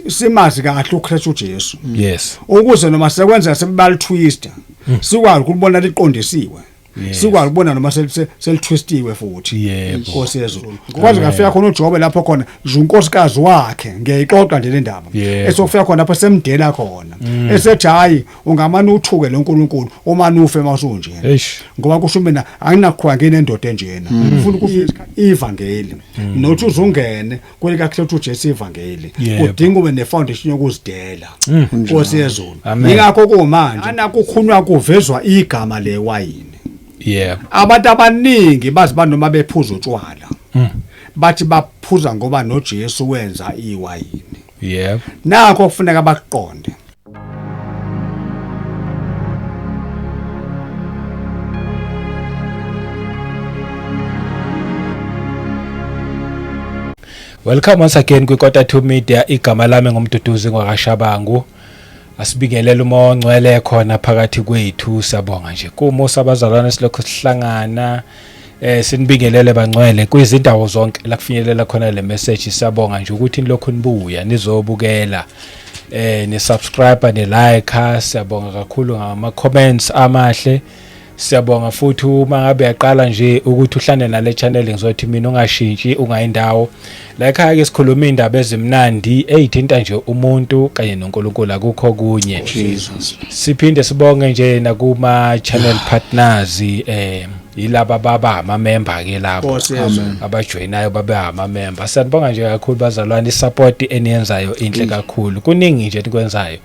Simazi kahle uKristu uJesu. Yes. Ukuze noma sekwenza sebalitwista, sikwazi ukubona liqondisiwe. Sikwazi ukubona noma selitwistiwe futhi. Nkosi yezulu. Kwaze kafika khona uJobe lapho khona nje unkosikazi wakhe, ngiyayixoxa nje le ndaba. Esofika khona lapho semdela khona. Esethi hayi, ungamane uthuke lo nkulunkulu, umane ufe mawusunjena. Eish. Ngoba kusho mina anginakuqhubeka nginendoda enjena. Ufuna ukufika ivangeli. Nothi uzungene kwelika Kristu uJesu ivangeli. Udinga ube nefoundation yokuzidela. Nkosi yezulu. Amen. Ingakho kumanje anakukhulunywa kuvezwa igama lewayini. Abantu abaningi bazi banoma bephuza utshwala. Bathi baphuza ngoba noJesu wenza iwayini. Nakho kufuneka bakuqonde. Welcome once again kwiKota 2 Media. Igama lami ngumduduzi ngwakaShabangu. Asibingelele umoya ongcwele khona phakathi kwethu. Siyabonga nje kumusa abazalwane silokhu sihlangana. Sinibingelele bangcwele kwizindawo zonke la kufinyelela khona le message. Siyabonga nje ukuthi nilokhu nibuya nizobukela, ni subscribe ni like. Siyabonga kakhulu ngama comments amahle. Siyabonga futhi uma ngabe yaqala nje ukuthi uhlane nale channel, ngizothi mina ungashintshi ungayindawo. La ekhaya ke sikhuluma indaba ezimnandi ezithinta nje umuntu kanye noNkulunkulu, akukho kunye. Jesus. Siphinde sibonge nje nakuma channel partners, yilaba baba ama member ke lapho Nkosi yezulu. abajoyinayo babe ama member. Siyabonga nje kakhulu bazalwane, isupport eniyenzayo inhle kakhulu. Kuningi nje enikwenzayo.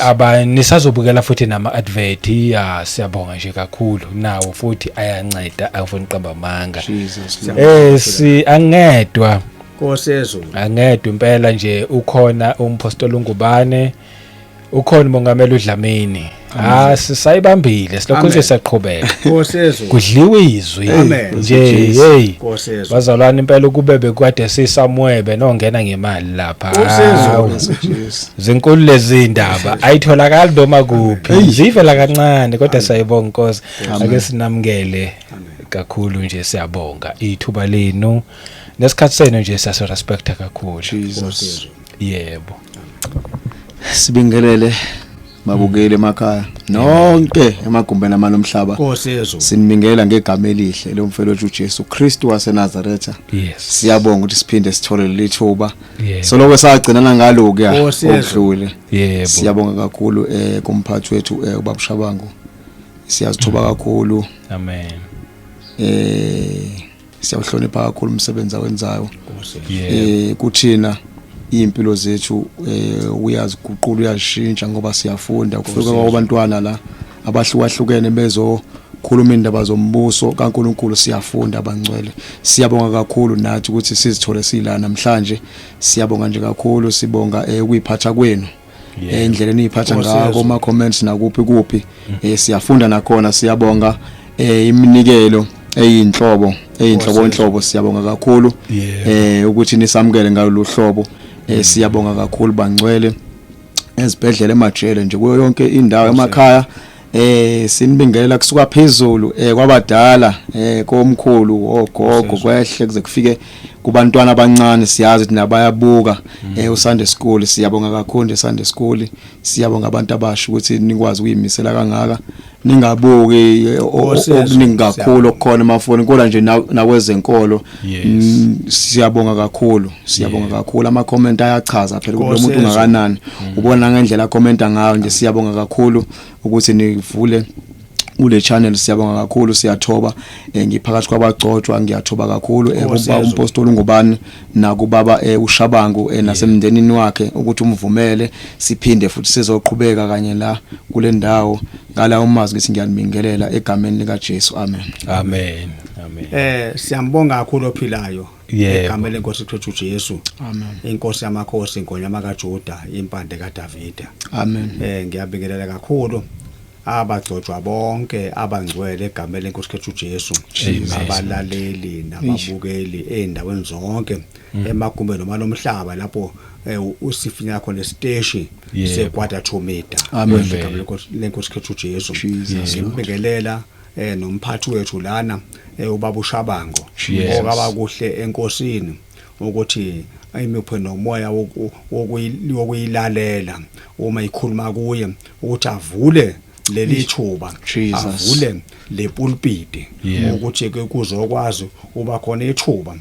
Aba nisazobukela futhi nama advert ya, siyabonga nje kakhulu nawo futhi ayanceda, angifuni uqamba amanga. Jesus. Si angedwa. Nkosi yezulu. Angedwa impela nje, ukhona umpostoli uNgubane, ukhona umongameli uDlamini. Sisayibambile silokhu nje siyaqhubeka. Nkosi yezulu. Kudliwa izwi Amen. nje, hey. Nkosi yezulu. Bazalwane impela ukube bekade sisamwebe nongena ngemali lapha. Nkosi yezulu. Hawu. Jesus. Zinkulu lezi ndaba, ayitholakali noma kuphi, zivela kancane kodwa siyayibonga Nkosi. Ake sinamukele kakhulu nje, siyabonga ithuba lenu nesikhathi senu nje, siyasirespecta kakhulu. Jesus. Yebo. Sibingelele mabukeli emakhaya nonke emagumbeni amane omhlaba. Nkosi yezulu. Sinibingela ngegama elihle lomfelo wethu uJesu Kristu waseNazaretha. Yes. Siyabonga ukuthi siphinde sithole leli thuba. Soloko sagcinana ngaloku ya Nkosi yezulu. okudlule. Yebo. Siyabonga kakhulu kumphathi wethu ubaba Shabangu. Siyazithoba kakhulu. Amen. Siyawuhlonipha kakhulu umsebenzi awenzayo. Yebo. Kuthina impilo zethu uyaziguqula, uyashintsha ngoba siyafunda. Kufika kwabantwana la abahlukahlukene bezokhuluma indaba zombuso kaNkuluNkulu, siyafunda abangcwele. Siyabonga kakhulu nathi ukuthi sizithole sila namhlanje. Siyabonga nje kakhulu, sibonga ukuyiphatha kwenu. Indlela eniyiphatha Nkosi ngakho yezulu. ama comments nakuphi kuphi, siyafunda nakhona. Siyabonga iminikelo eyinhlobo eyinhlobo inhlobo, siyabonga kakhulu ukuthi nisamukele ngalolu hlobo. Siyabonga kakhulu bangcwele ezibhedlela, emajele nje, kuyo yonke indawo, emakhaya. Sinibingelela kusuka phezulu kwabadala, komkhulu, ogogo, kwehle kuze kufike kubantwana abancane. Siyazi ukuthi nabayabuka uSunday School. Siyabonga kakhulu nje Sunday School. Siyabonga abantu abasha ukuthi nikwazi ukuyimisela kangaka, ningabuki Nkosi yezulu, okuningi kakhulu siyabonga. okukhona emafoni, kodwa nje nakwezenkolo. Yes. Siyabonga kakhulu, siyabonga kakhulu. Ama comment ayachaza phela ukuthi lo Nkosi muntu yezulu. ungakanani, ubona ngendlela acommenta ngayo nje. Siyabonga kakhulu ukuthi nivule kule channel, siyabonga kakhulu, siyathoba. Ngiphakathi kwabagcotshwa, ngiyathoba kakhulu Nkosi kuba yezulu. umpostoli uNgubani nakubaba uShabangu nasemndenini wakhe ukuthi umvumele siphinde futhi sizoqhubeka kanye la kule ndawo. Ngala umazi ngithi ngiyanibingelela egameni lika Jesu, amen. Amen. Amen. Siyambonga kakhulu ophilayo. Yebo. Egameni lenkosi Kristu Jesu. Amen. Inkosi yamakhosi, ingonyama kaJuda, impande kaDavida. Amen. Ngiyabingelela kakhulu abagcotshwa bonke abangcwele egameni lenkosi Kristu Jesu. Amen. Abalaleli nababukeli eindaweni zonke emagumbeni noma lomhlaba lapho usifinya khona isiteshi Yebo. sekwata 2 meter. Amen. Egameni lenkosi Kristu Jesu. Jesus. Ngibingelela nomphathi wethu lana, ubaba uShabango, Yes. okaba kuhle enkosini ukuthi Imiphe nomoya wokuyilalela uma ikhuluma kuye, ukuthi avule leli thuba, Jesus. avule le pulpit, ukuthi ke kuzokwazi uba khona ithuba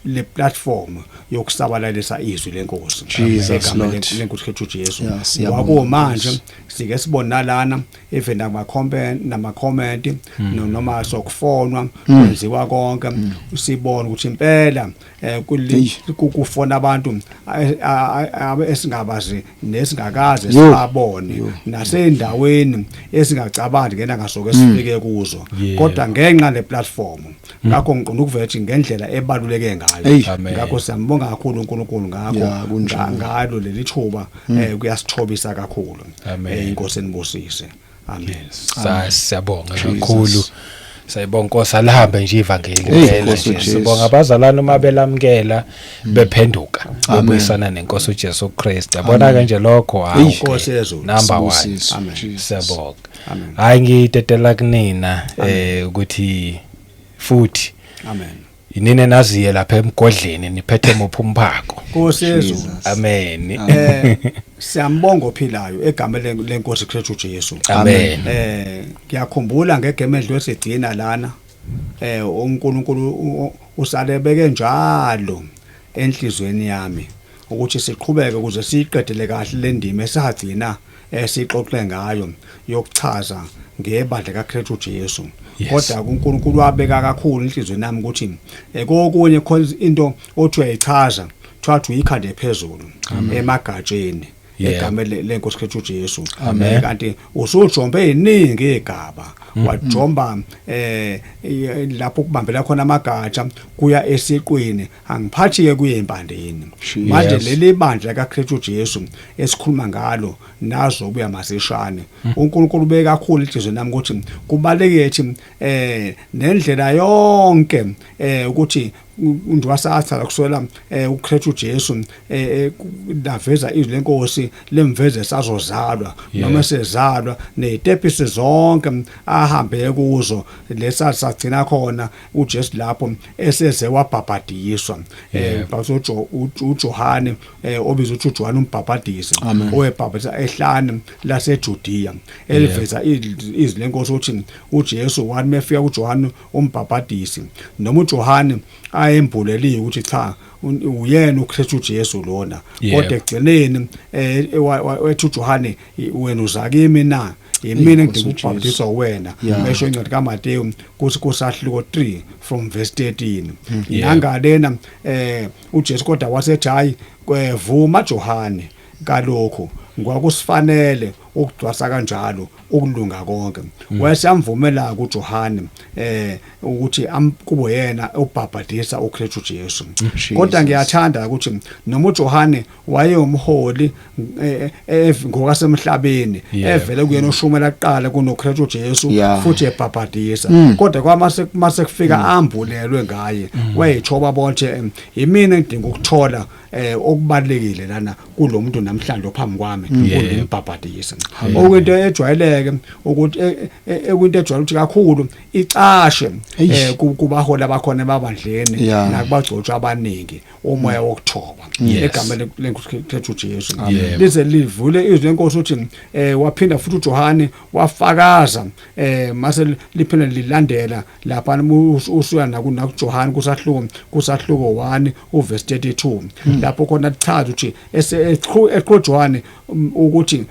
le platform yokusabalalisa izwi lenkosi Jesus, egameni Lord. lenkosi yethu Jesu. Yeah, siyabonga, Ngakho manje Nkosi. sike sibona lana even nama comment noma sokufonwa kwenziwa konke, sibona ukuthi impela Eish. kufona abantu esingabazi nesingakaze Yo. sibabone Yo. nasendaweni esingacabangi ngena ngasoke sifike kuzo, kodwa ngenxa le platform. Ngakho ngiqonda ukuvetha ngendlela ebaluleke ngayo. Eish. Amen. Ngakho siyambonga kakhulu uNkulunkulu ngakho Ya, kunjalo. ngalo leli thuba, kuyasithobisa kakhulu. Amen. Inkosi enibusise, amen. Siyabonga Jesus. kakhulu, sayibonga Nkosi, alihambe nje ivangeli Hey, impela Nkosi nje. uJesu. Sibonga abazalwane uma belamukela, bephenduka, Amen. bebuyisana nenkosi uJesu Christ, yabona ke nje lokho, hawu Eish. ke, Nkosi yezulu. number 1. Sibusiso, Amen. Jesus. Siyabonga. Amen. Hayi, ngidedela kunina ukuthi futhi Amen. inini naziye lapha emgodleni, niphethe muphi umphako? Nkosi yezulu. Jesus. Amen. Siyambonga ophilayo egameni lenkosi Kristu Jesu. Amen. Ngiyakhumbula ngegame edlule sigcina lana, uNkulunkulu usalebeke njalo enhlizweni yami ukuthi siqhubeke ukuze siyiqedele kahle le ndima esagcina esixoxe ngayo yokuchaza ngebandla kaKristu Jesu. Kodwa uNkulunkulu wabeka kakhulu enhlizweni yami ukuthi kokunye khona into othi uyayichaza, kuthiwa uyikhande phezulu emagatsheni egameni lenkosi Kristu Jesu. Amen. Kanti usujombe iningi igaba, wajomba lapho kubambela khona amagatsha kuya esiqwini, angiphathi ke kuye empandeni. Manje leli bandla kaKristu Jesu esikhuluma ngalo nazo buya masishane, uNkulunkulu ubeke kakhulu enhliziyweni nami ukuthi kubaleke ethi nendlela yonke ukuthi njengoba sathala kuswela uKristu Jesu laveza izwi lenkosi lemveze sazozalwa noma sezalwa, nezitepisi zonke ahambe kuzo, lesa sagcina khona uJesu lapho eseze wabhabhadiswa basojo uJohane, obizwa ukuthi uJohane umbhabhadisi, Amen. owebhabhadisa ehlane laseJudea, eliveza izwi lenkosi ukuthi uJesu wathi mefika kuJohane umbhabhadisi, noma uJohane ayembuleliwe ukuthi cha, uyena uKristu Jesu lona, kodwa ekugcineni wethi uJohane, "Wena uza kimi na? Yimina Nkosi engidinga ukubhabhadiswa wena." Esho incwadi kaMateyu kuthi kusahluko 3 from verse 13. Nangalena uJesu kodwa wasethi, "Hayi, vuma Johane kalokho, ngwakusifanele ukugcwasa kanjalo ukulunga konke." Wayesiyamvumela kuJohane ukuthi kube yena ubhabhadisa uKristu Jesu. Kodwa ngiyathanda ukuthi noma uJohane wayewumholi ngokasemhlabeni, evele kuyena oshumela kuqala kunoKristu Jesu futhi ebhabhadisa, kodwa kwamase mase kufika ambulelwe ngaye, wayethoba bonke, "Yimina engidinga ukuthola okubalekile lana kulomuntu namhlanje ophambi kwami ulimbhabhadisa." Okuyinto ejwayeleke ukuthi ekuyinto ejwayele ukuthi kakhulu icashe Eish. kubaholi abakhona emabandleni nakubagcotshwa abaningi, umoya wokuthoba egameni lenkosi Jesu. Lize livule izwi lenkosi ukuthi waphinda futhi uJohane wafakaza, mase liphinde lilandela lapha usuya naku nakuJohane kusahluko 1 uverse 32, lapho khona lichaza ukuthi ese eqhu Johane ukuthi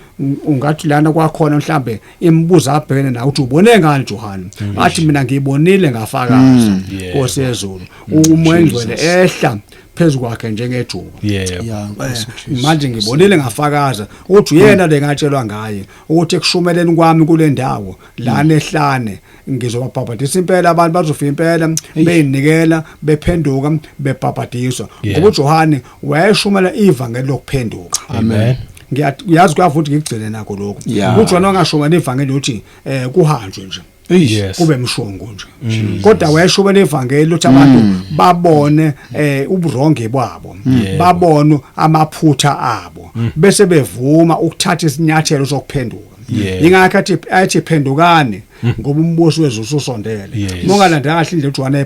ungathi lana kwakhona mhlambe imibuzo abhekene nayo ukuthi, "Ubone ngani Johane?" Athi, "Mina ngiyibonile ngafakaza." Nkosi yezulu, umoya engcwele ehla phezu kwakhe njengejuba. Yeah, Nkosi uJesu. Manje ngibonile ngafakaza ukuthi uyena lengatshelwa ngaye ukuthi ekushumeleni kwami kule ndawo lana ehlane ngizobabhabhadisa impela, abantu bazofika impela beyinikela, bephenduka, bebhabhadiswa, ngoba uJohane wayeshumela ivangeli lokuphenduka. Amen. Ngiyazi kuyavuthi ngigcine nakho lokho. uJohane wangashumela ivangeli ukuthi kuhanjwe nje, kube mshongo nje, kodwa wayeshumela ivangeli ukuthi abantu babone uburonge bwabo, babone amaphutha abo, bese bevuma ukuthatha isinyathelo sokuphenduka. Ingakho athi phendukani. Ngoba umbuso wezulu ususondele. Yes. Mongalanda kahle indlela uJohane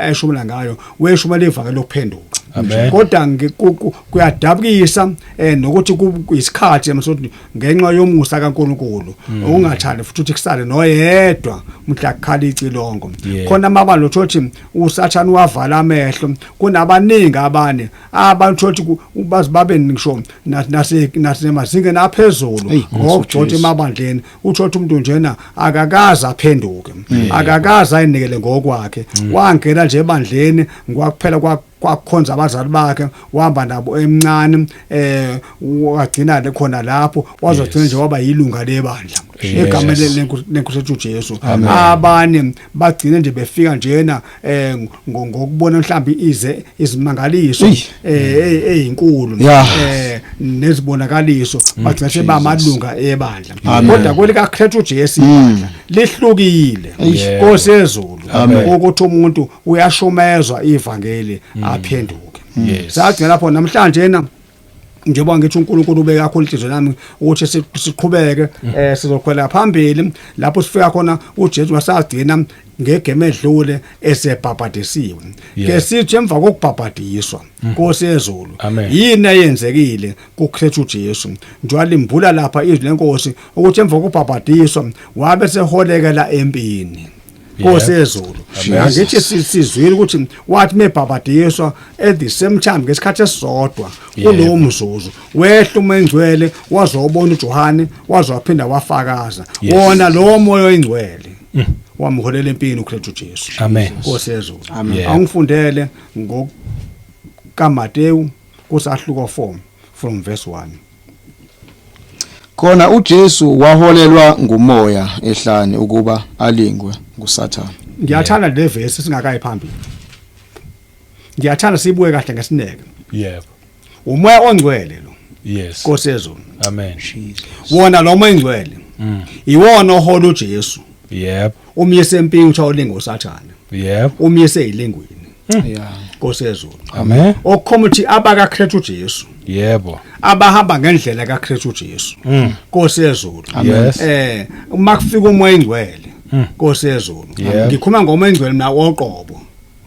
ayeshumela ngayo, weshumela ivangeli lokuphenduka. Amen. Kodwa kuyadabukisa nokuthi kuyisikhathi emsothi ngenxa yomusa kaNkuluNkulu ungathandi futhi ukuthi kusale noyedwa mhla kukhala icilongo. Khona amabala uthothi uSathane wavala amehlo, kunabaningi abane abantu uthi bazi babe ngisho nasemazingeni aphezulu Eyi, ngokujota Jesu. emabandleni, uthothi umuntu njena akakaze aphenduke, akakaze ayinikele ngokwakhe, wangena nje ebandleni ngwakuphela kwakukhonza abazali bakhe, wahamba nabo emncane, wagcina le khona lapho, wazogcina nje waba yilunga lebandla egameni lenkosi ethu uJesu. Abanye bagcine nje befika njena ngokubona mhlawumbe ize izimangaliso Eyi. ezinkulu nezibonakaliso, bagcina sebamalunga ebandla. Amen. Kodwa kwelika Kristu uJesu ibandla lihlukile, Yebo. Nkosi yezulu, Amen. ukuthi umuntu uyashumezwa ivangeli aphenduke. Yes. Sagcina lapho namhlanje na njengoba ngithi uNkulunkulu ubeka kakhulu inhliziyo yami ukuthi siqhubeke, sizokhwela phambili lapho sifika khona. uJesu wasagcina ngegeme edlule esebhabhadisiwe. Ke sithi emva kokubhabhadiswa, Nkosi yezulu, Amen. yini eyenzekile kuKristu Jesu? Njengoba limbula lapha izwi lenkosi ukuthi emva kokubhabhadiswa wabe seholekela empini, Nkosi yezulu. Angithi sizwile ukuthi wathi mebhabhadiswa at the same time, ngesikhathi esisodwa, kulowo mzuzu wehla uMoya Oyingcwele wazobona uJohane, wazophinda wafakaza. Wona lowo Moya Oyingcwele wamholela empini uKristu Jesu. Amen. Nkosi yezulu. Amen. Angifundele ngokaMateyu kusahluko 4 from verse 1. Khona uJesu waholelwa ngumoya ehlane ukuba alingwe nguSathane. Ngiyathanda le verse, singakayi phambili, ngiyathanda sibuye kahle ngesineke. Umoya Ongcwele lo, Nkosi yezulu. Amen. Wona lo Moya Ongcwele iwona ohola uJesu, umyise empini uthi ulinga uSathane, umyise ezilingweni, Nkosi yezulu. Amen. Okukhomba ukuthi abakaKristu Jesu, abahamba ngendlela kaKristu Jesu, Nkosi yezulu, uma kufika uMoya Ongcwele, Nkosi yezulu, ngikhuluma ngoMoya Ongcwele mina woqobo,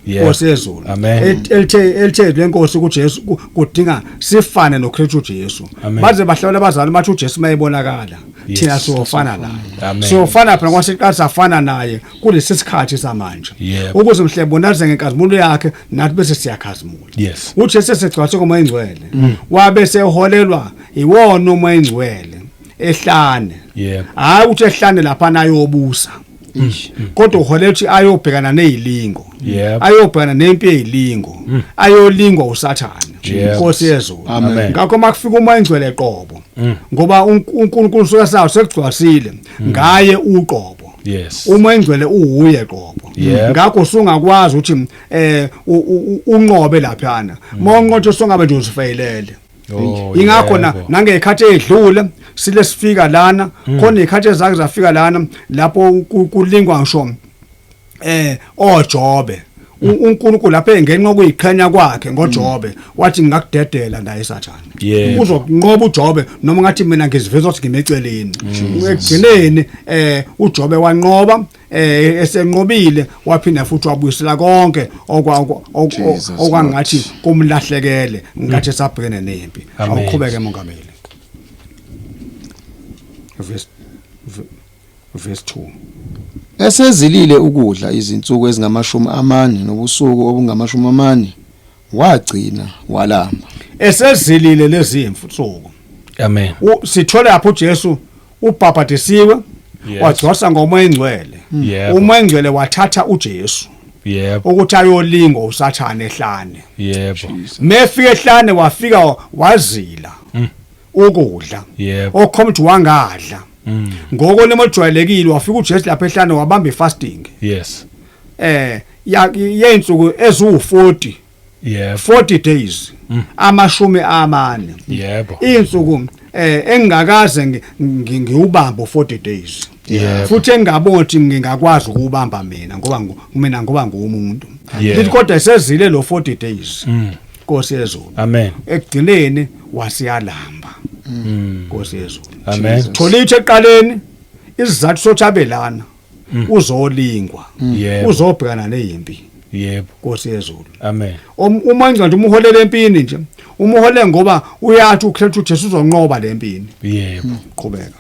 Nkosi yezulu, Amen. Elithe lenkosi kuJesu kudinga sifane noKristu Jesu. Amen. Baze bahlawula abazali bathi uJesu mayebonakala, thina siyofana naye. Amen. Siyofana phela kwasiqala safana naye kulesi sikhathi samanje, ukuze mhle bonaze ngenkazimulo yakhe, nathi bese siyakhazimula. uJesu esegcwaliswe ngoMoya Oyingcwele, wabe seholelwa iwona uMoya Oyingcwele ehlane. Hayi ukuthi ehlane lapha ayobusa, kodwa uholela ukuthi ayobhekana nezilingo, ayobhekana nempi yezilingo, ayolingwa uSathane, Nkosi yezulu. Amen. Ngakho makufika uMoya Oyingcwele qobo, ngoba uNkulunkulu suka sawo sekugcwasile ngaye uqobo, uMoya Oyingcwele uwuye qobo. Ngakho usungakwazi ukuthi unqobe laphana, mawunqotshe usongabe nje uzifeyilele. Oh, Ingakho na nangekhathi edlule sile sifika lana khona ikhathi ezake zafika lana lapho kulingwa ngisho oJobe. uNkulunkulu lapha engenxa kuyiqhenya kwakhe ngoJobe wathi ngingakudedela naye Sathane, uzokunqoba uJobe noma ngathi mina ngiziveza ukuthi ngimeceleni. Ekugcineni uJobe wanqoba, esenqobile waphinda futhi wabuyisela konke Jesus okwangathi kumlahlekele ngathi sabhekene nempi. Amen. Awuqhubeke, mongameli, verse 2. Esezilile ukudla izinsuku ezingama-40 nobusuku obungama-40, wagcina walamba. Esezilile lezi insuku. Amen. Sithole lapho uJesu ubhabhadisiwe, wagcwalisa ngoMoya Oyingcwele. UMoya Oyingcwele wathatha uJesu ukuthi ayolingwa uSathane ehlane. Mefika ehlane wafika wazila ukudla, okhomba ukuthi wangadla ngokolimo olujwayelekile. Wafika uJesu lapha ehlane wabamba ifasting yeinsuku eziwu40, 40 days, 40. Insuku engingakaze ngiwubambe 40 days, futhi engingaboni ukuthi ngingakwazi ukubamba mina, ngoba mina ngoba ngumuntu. Lithi kodwa esezile lo 40 days, Nkosi yezulu, Amen. ekugcineni wasiyalamba, Nkosi yezulu. Amen. Thola ithe eqaleni isizathu sokuthi abe lana. Uzolingwa. Uzobhekana nezimpi. Yebo. Nkosi yezulu. Amen. Uma ingqondo umuholele empini nje, umuhole ngoba uyathi uKristu Jesu uzonqoba lempini. Yebo. Qhubeka.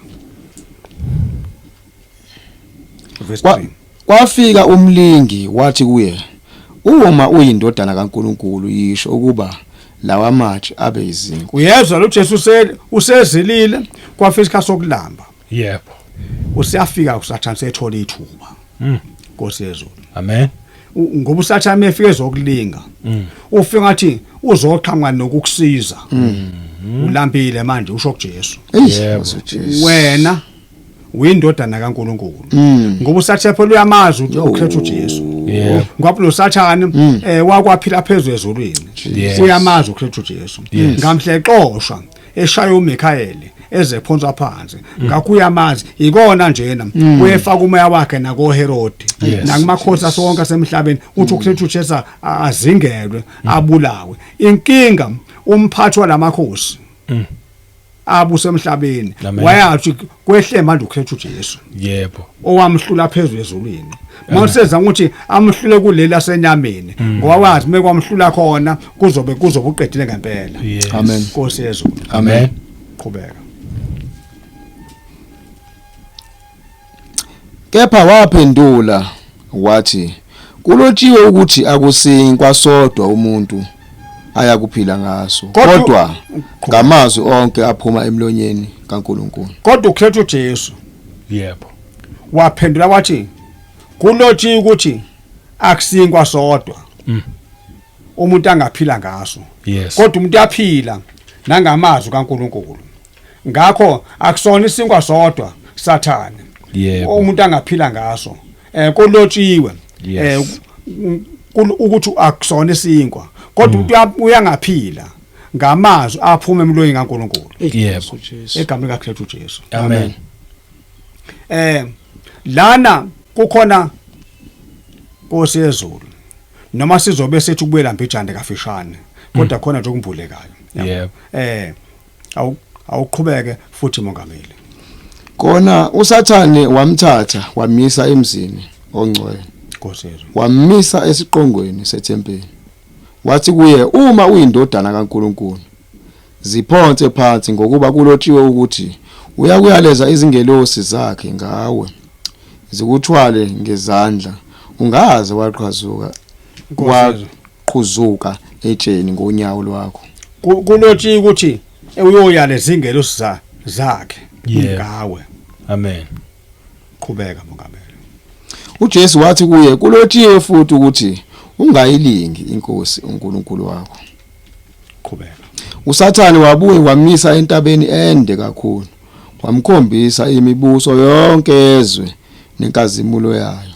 Verse 3. Kwafika umlingi wathi kuye, uma uyindodana kaNkuluNkulu yisho ukuba lawa matshe abe izinkwa. Uyezwa lo Jesu usezilile, kwafika isikhathi sokulamba. Yebo. Usiyafika uSathane sethola ithuba. Nkosi yezulu. Amen. Ngoba uSathane efike ezokulinga. Ufika ngathi uzoqhamuka nokukusiza. Ulambile manje usho kuJesu. Yebo. Wena uyindodana kaNkuluNkulu. Ngoba uSathane phela uyamazi ukuthi uKristu Jesu. Yebo. Ngoba lo Sathane wakwaphila phezulu ezulwini. Uyamazi uKristu Jesu. Ngamhle exoshwa eshaya uMikhayeli ezephonswa phansi. Ngakho uyamazi ikona njena uyefaka umoya wakhe nakoHerodi nakumakhosi asonke asemhlabeni uthi uKristu Jesu azingelwe abulawe. Inkinga umphathi walamakhosi abuse emhlabeni wayathi kwehle manje uKristu Jesu. Yebo. Owamhlula phezulu ezulwini. Mawuseza ukuthi amhlule kuleli asenyameni ngoba wazi mekwamhlula khona kuzobe uqedile ngempela. Amen. Nkosi yezulu. Amen. Qhubeka. Kepha waphendula wathi, kulotshiwe ukuthi akusinkwa sodwa umuntu ayakuphila ngaso, kodwa ngamazwi onke aphuma emlonyeni kaNkuluNkulu. Kodwa uKristu Jesu yebo waphendula wathi, kulotshiwe ukuthi akusinkwa sodwa umuntu angaphila ngaso, kodwa umuntu uyaphila nangamazwi kaNkuluNkulu. Ngakho akusona isinkwa sodwa Sathane yebo umuntu angaphila ngaso. Kulotshiwe ukuthi akusona isinkwa, kodwa umuntu uyangaphila ngamazwi aphuma emlonyeni kaNkuluNkulu. Yebo. Egameni kaKristu Jesu. Amen. Lana kukhona Nkosi yezulu, noma sizobe sethi ukubuyela mbijane kafishane, kodwa khona nje okumbulekayo. Yebo. Awuqhubeke futhi mongameli. Kona uSathane wamthatha wamisa emzini ongcwele. Nkosi yezulu. Wamisa esiqongweni sethempeli. Wathi kuye, uma uyindodana kaNkuluNkulu, ziphonse phansi, ngokuba kulotshiwe ukuthi uyakuyaleza izingelosi zakhe ngawe, zikuthwale ngezandla, ungaze waqhuzuka etsheni ngonyawo lwakho. Kulotshiwe ukuthi uyoyaleza izingelosi zakhe ngawe. Amen. Qhubeka mongameli. uJesu wathi kuye, kulotshiwe futhi ukuthi ungayilingi inkosi uNkulunkulu wakho. Qhubeka. uSathane wabuye wamisa entabeni ende kakhulu, wamkhombisa imibuso yonke yezwe nenkazimulo yayo.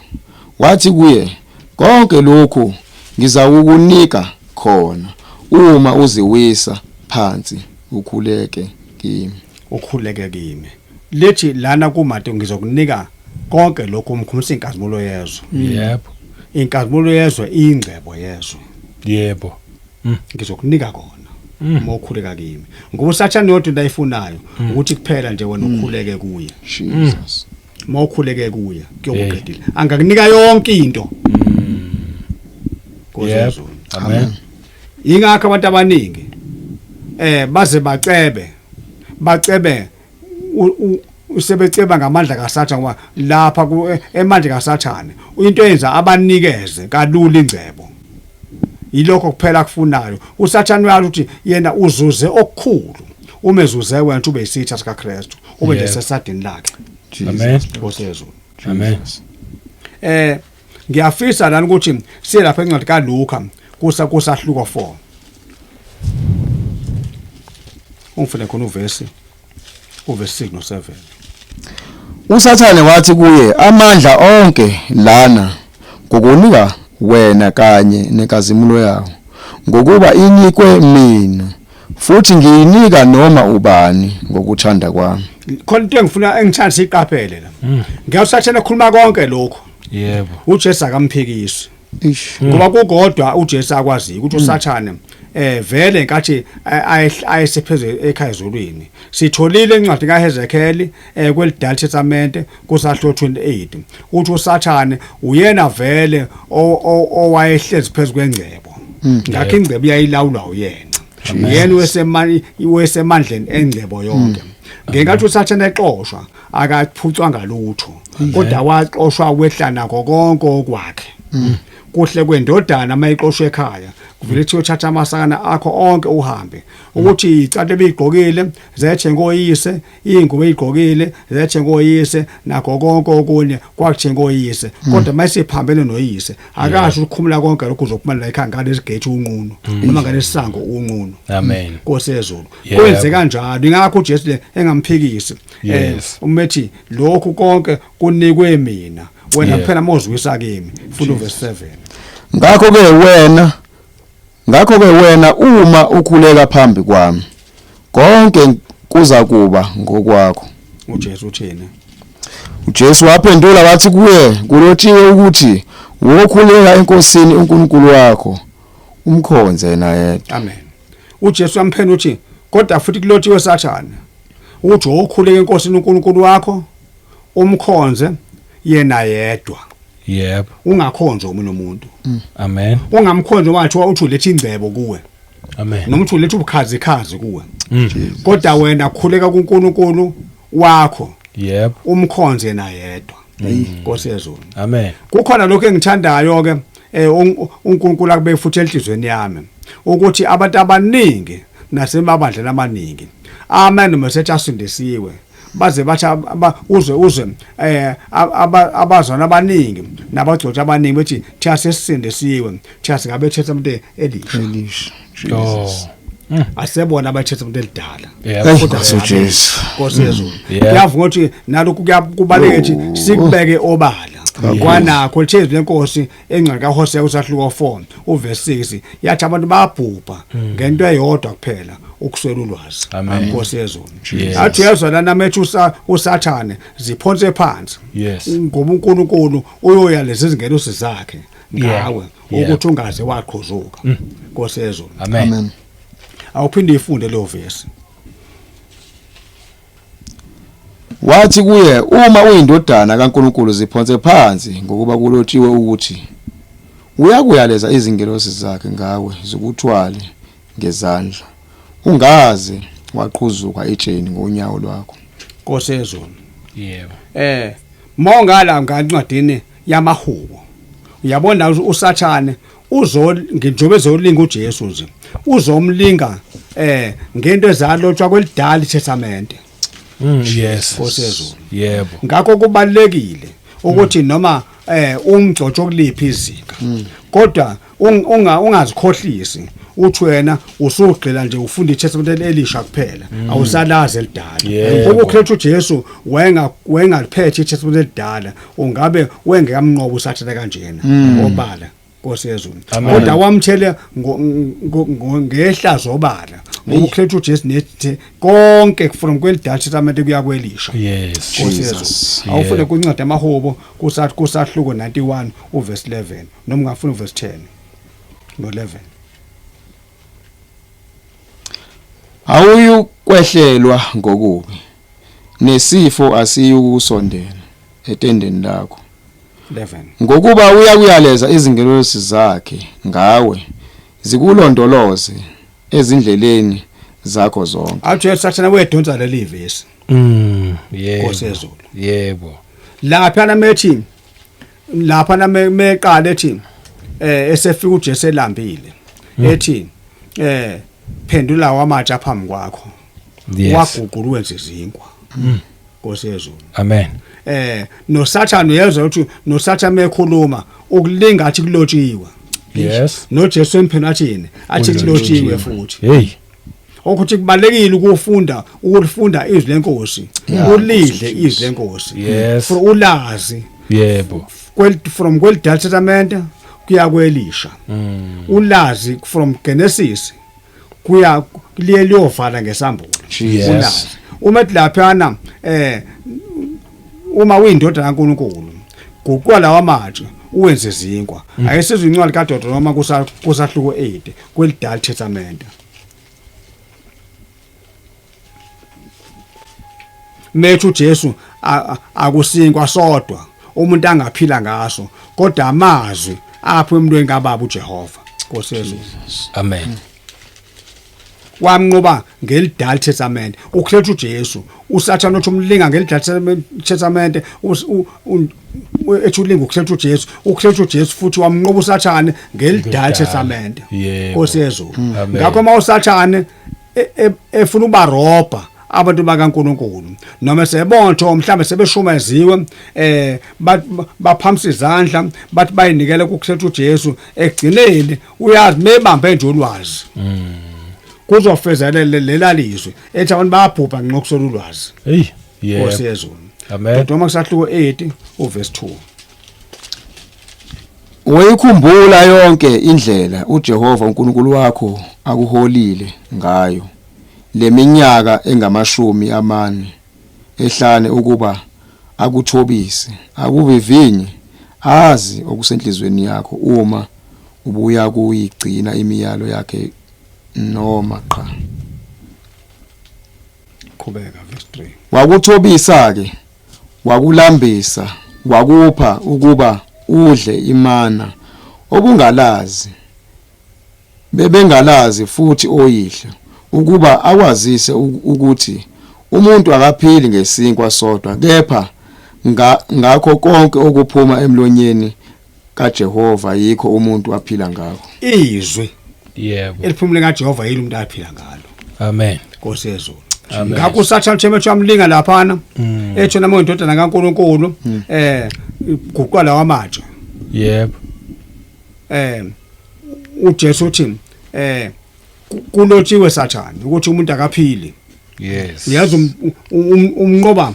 Wathi kuye, konke lokhu ngizakukunika khona uma uziwisa phansi ukhuleke kimi. Ukhuleke kimi. Lethi lana kuMateyu ngizokunika konke lokhu, umkhumisa inkazimulo yezwe. Yebo. Inkazimulo yezwe ingcebo yezwe. Yebo. Ngizokunika kona uma ukhuleka kimi. Ngoba uSathane yodwa into ayifunayo ukuthi kuphela nje wena ukhuleke kuye. Jesus. Uma ukhuleke kuye kuyokuqedile. Angakunika yonke into. Yebo. Amen. Ingakho abantu abaningi baze bacebe usebeceba ngamandla kaSathane, ngoba lapha emandla kaSathane into eyenza abanikeze kalula ingcebo yilokho kuphela akufunayo. uSathane uyazi ukuthi yena uzuze okukhulu uma ezuze wena ube isitha sikaKristu, ube nje sesadini lakhe. Amen. Nkosi yezulu. Amen. Ngiyafisa lana ukuthi siye lapha encwadi kaLuka kusahluko 4. Ungifune khona uvesi 6 no 7. uSathane wathi kuye, amandla onke lana ngokunika wena kanye nenkazimulo yawo, ngokuba inikwe mina, futhi ngiyinika noma ubani ngokuthanda kwami. Khona into engifuna engithanda siqaphele la. Ngiyasathana khuluma konke lokho. Yebo. uJesu akamphikisi. Ngoba kukodwa uJesu akwaziyo ukuthi uSathane Vele nkathi ayesephezulu ekhaya ezulwini, sitholile incwadi kaHezekiel kwelidala testament kusahluko 28 uthi uSathane uyena vele owayehlezi phezulu kwengcebo. Ngakho ingcebo iyayilawulwa uyena, uyena wesemandleni engcebo yonke. Ngenkathi uSathane exoshwa akaphucwa ngalutho, kodwa waxoshwa wehla nakho konke okwakhe. Kuhle kwendodana mayixoshwe ekhaya, kuvele kuthi uthatha amasakana akho onke uhambe, ukuthi icathe ebigqokile zethe ngoyise, ingubo eyigqokile zethe ngoyise, nakho konke okunye kwakuthe ngoyise, kodwa mayisiphambene noyise akasho ukukhumula konke lokhu uzophuma la ekhaya ngalesi gate unqunu noma ngalesisango unqunu. Amen. Nkosi yezulu. Kwenze kanjalo, ingakho uJesu le engamphikisi umethi lokhu konke kunikwe mina, wena kuphela mozwisa kimi. Funda uverse 7. Ngakho ke wena uma ukhuleka phambi kwami, konke kuza kuba ngokwakho. uJesu uthini? uJesu waphendula wathi kuye, kulotshiwe ukuthi wokhuleka eNkosini uNkulunkulu wakho, umkhonze yena yedwa. Amen. uJesu yamphendula uthi, kodwa futhi kulotshiwe Sathane ukuthi wokhuleka eNkosini uNkulunkulu wakho, umkhonze yena yedwa. Yebo. Ungakhonza omunye umuntu. Amen. Ungamkhonza wathi uthi uletha ingcebo kuwe. Amen. Noma uthi uletha ubukhazikhazi kuwe. Kodwa wena khuleka kuNkulunkulu wakho. Yebo. Umkhonze yena yedwa. Nkosi yezulu. Amen. Kukhona lokho engithandayo ke uNkulunkulu akube futhi enhlizweni yami ukuthi abantu abaningi nasemabandleni amaningi amen noma sethi asindisiwe baze bathi uze abazwana abaningi nabagcotshi abaningi bethi thina sesindisiwe, thina singabe testament elisha. Elisha. Jesus. Asebona abatestament elidala. Yebo. Kodwa Jesu. Nkosi yezulu. Yeah. Kuyavuma ukuthi nalokhu kuyakubaleka ukuthi sikubeke obala. Kwanakho lithezwi lenkosi encwadi kaHosea usahluko 4 uverse 6 yathi abantu bayabhubha ngento eyodwa kuphela, ukuswela ulwazi. Amen. Nkosi yezulu. Yes. Athi uyezwa lana methu uSathane ziphonse phansi. Yes. Ngoba uNkulunkulu uyoya lezi zingelosi zakhe Yeah. ngawe Yeah. ukuthi ungaze waqhuzuka. Nkosi yezulu. Amen. Amen. Awuphinde ifunde leyo verse. Wathi kuye, uma uyindodana kaNkulunkulu ziphonse phansi, ngokuba kulotshiwe ukuthi uyakuyaleza izingelosi zakhe ngawe zikuthwale ngezandla, ungaze waqhuzuka etsheni ngonyawo lwakho. Nkosi yezulu. Yebo. Mongala ngancwadini yamahubo, uyabona uSathane njengoba ezolinga uJesu nje, uzomlinga ngento ezalotshwa kwelidala iTestament. Yes. Nkosi yezulu. Yebo. Ngakho kubalekile ukuthi noma umgcotsho kuliphi izinga, kodwa ungazikhohlisi uthi wena usugxila nje ufunda iTestament elisha kuphela, awusalazi elidala. Yebo. UkuKristu uJesu wayengaliphethe iTestament elidala, ungabe wengekamnqobo uSathane kanjena obala. Nkosi yezulu. Amen. Kodwa wamthele ngehlazo obala ngokuKristu uJesu nethi konke from kwelidala testament kuya kwelisha. Yes. Nkosi Jesus. yezulu. Awufune kwincwadi yamahubo kusahluko 91 uverse 11 noma ungafuna uverse 10 no 11. Awuyukwehlelwa ngokubi, nesifo asiyukusondela etendeni lakho, 11. ngokuba uyakuyaleza izingelosi zakhe ngawe, zikulondoloze ezindleleni zakho zonke. Athi Sathane wedonsa leli verse. Yebo. Nkosi yezulu. Yebo. Lapha namethi lapha nameqala ethi esefika uJesu elambile ethi phendula wamatshe phambi kwakho. Yes. Waguqula wenze izinkwa. Nkosi yezulu. Amen. NoSathane uyezwa ukuthi noSathane mekhuluma ukulinga athi kulotshiwe. Yes. NoJesu emphendula athini? Athi kulotshiwe futhi. Hey. Ukuthi kubalekile ukufunda, ukulifunda izwi lenkosi, ulidle izwi lenkosi. Yes. For ulazi Yebo. From kwelidala testament kuya kwelisha. Ulazi from Genesis kuya liye liyovala ngesambulo. Jesus. Ulazi. Uma ethi laphana uma uyindodana kaNkuluNkulu, guqula lawa matshe Uwenze izinkwa. Ake sizwe incwadi kaDeuteronomy kusahluko 8 kwelidala Testament. Methu uJesu akusinkwa sodwa umuntu angaphila ngaso, kodwa amazwi apho emntweni kaBaba uJehova. Nkosi yezulu. Amen. Wamnqoba ngelidala Testament ukhetha uJesu. USathane uthi umlinga ngelidala Testament, ethi ulinga ukhetha uJesu, ukhetha uJesu futhi wamnqoba uSathane ngelidala Testament. Nkosi yezulu. Ngakho uma uSathane efuna ubarobha abantu bakaNkuluNkulu, noma sebonto mhlambe sebeshumayeziwe, baphamisa izandla bathi bayinikele kukhetha uJesu, ekugcineni uyazi mebambe nje ulwazi kuzofezelela lela lizwi ethi abantu bayabhubha ngenxa yokuswela ulwazi. Hey, yebo. Nkosi yezulu. Amen. Noma kusahluko 8 uverse 2. Uyikhumbula yonke indlela uJehova uNkulunkulu wakho akuholile ngayo leminyaka engamashumi amane ehlane, ukuba akuthobise, akuvivinye, azi okusenhlizweni yakho, uma ubuya kuyigcina imiyalo yakhe noma qha. Qhubeka verse 3. Wakuthobisa ke, wakulambisa, wakupha ukuba udle imana obungalazi, bebengalazi futhi oyihlo, ukuba akwazise ukuthi umuntu akaphili ngesinkwa sodwa, kepha ngakho konke okuphuma emlonyeni kaJehova yikho umuntu aphila ngakho. Izwi yebo eliphumule kaJehova yilo umuntu aphila ngalo. Amen. Nkosi yezulu. Ngakho uSathane uthi uyamlinga laphana, ethi noma uyindodana kaNkuluNkulu, guqa lawa amatshe. Yebo. uJesu uthi kulotshiwe Sathane ukuthi umuntu akaphili. Yes. Uyazi umnqoba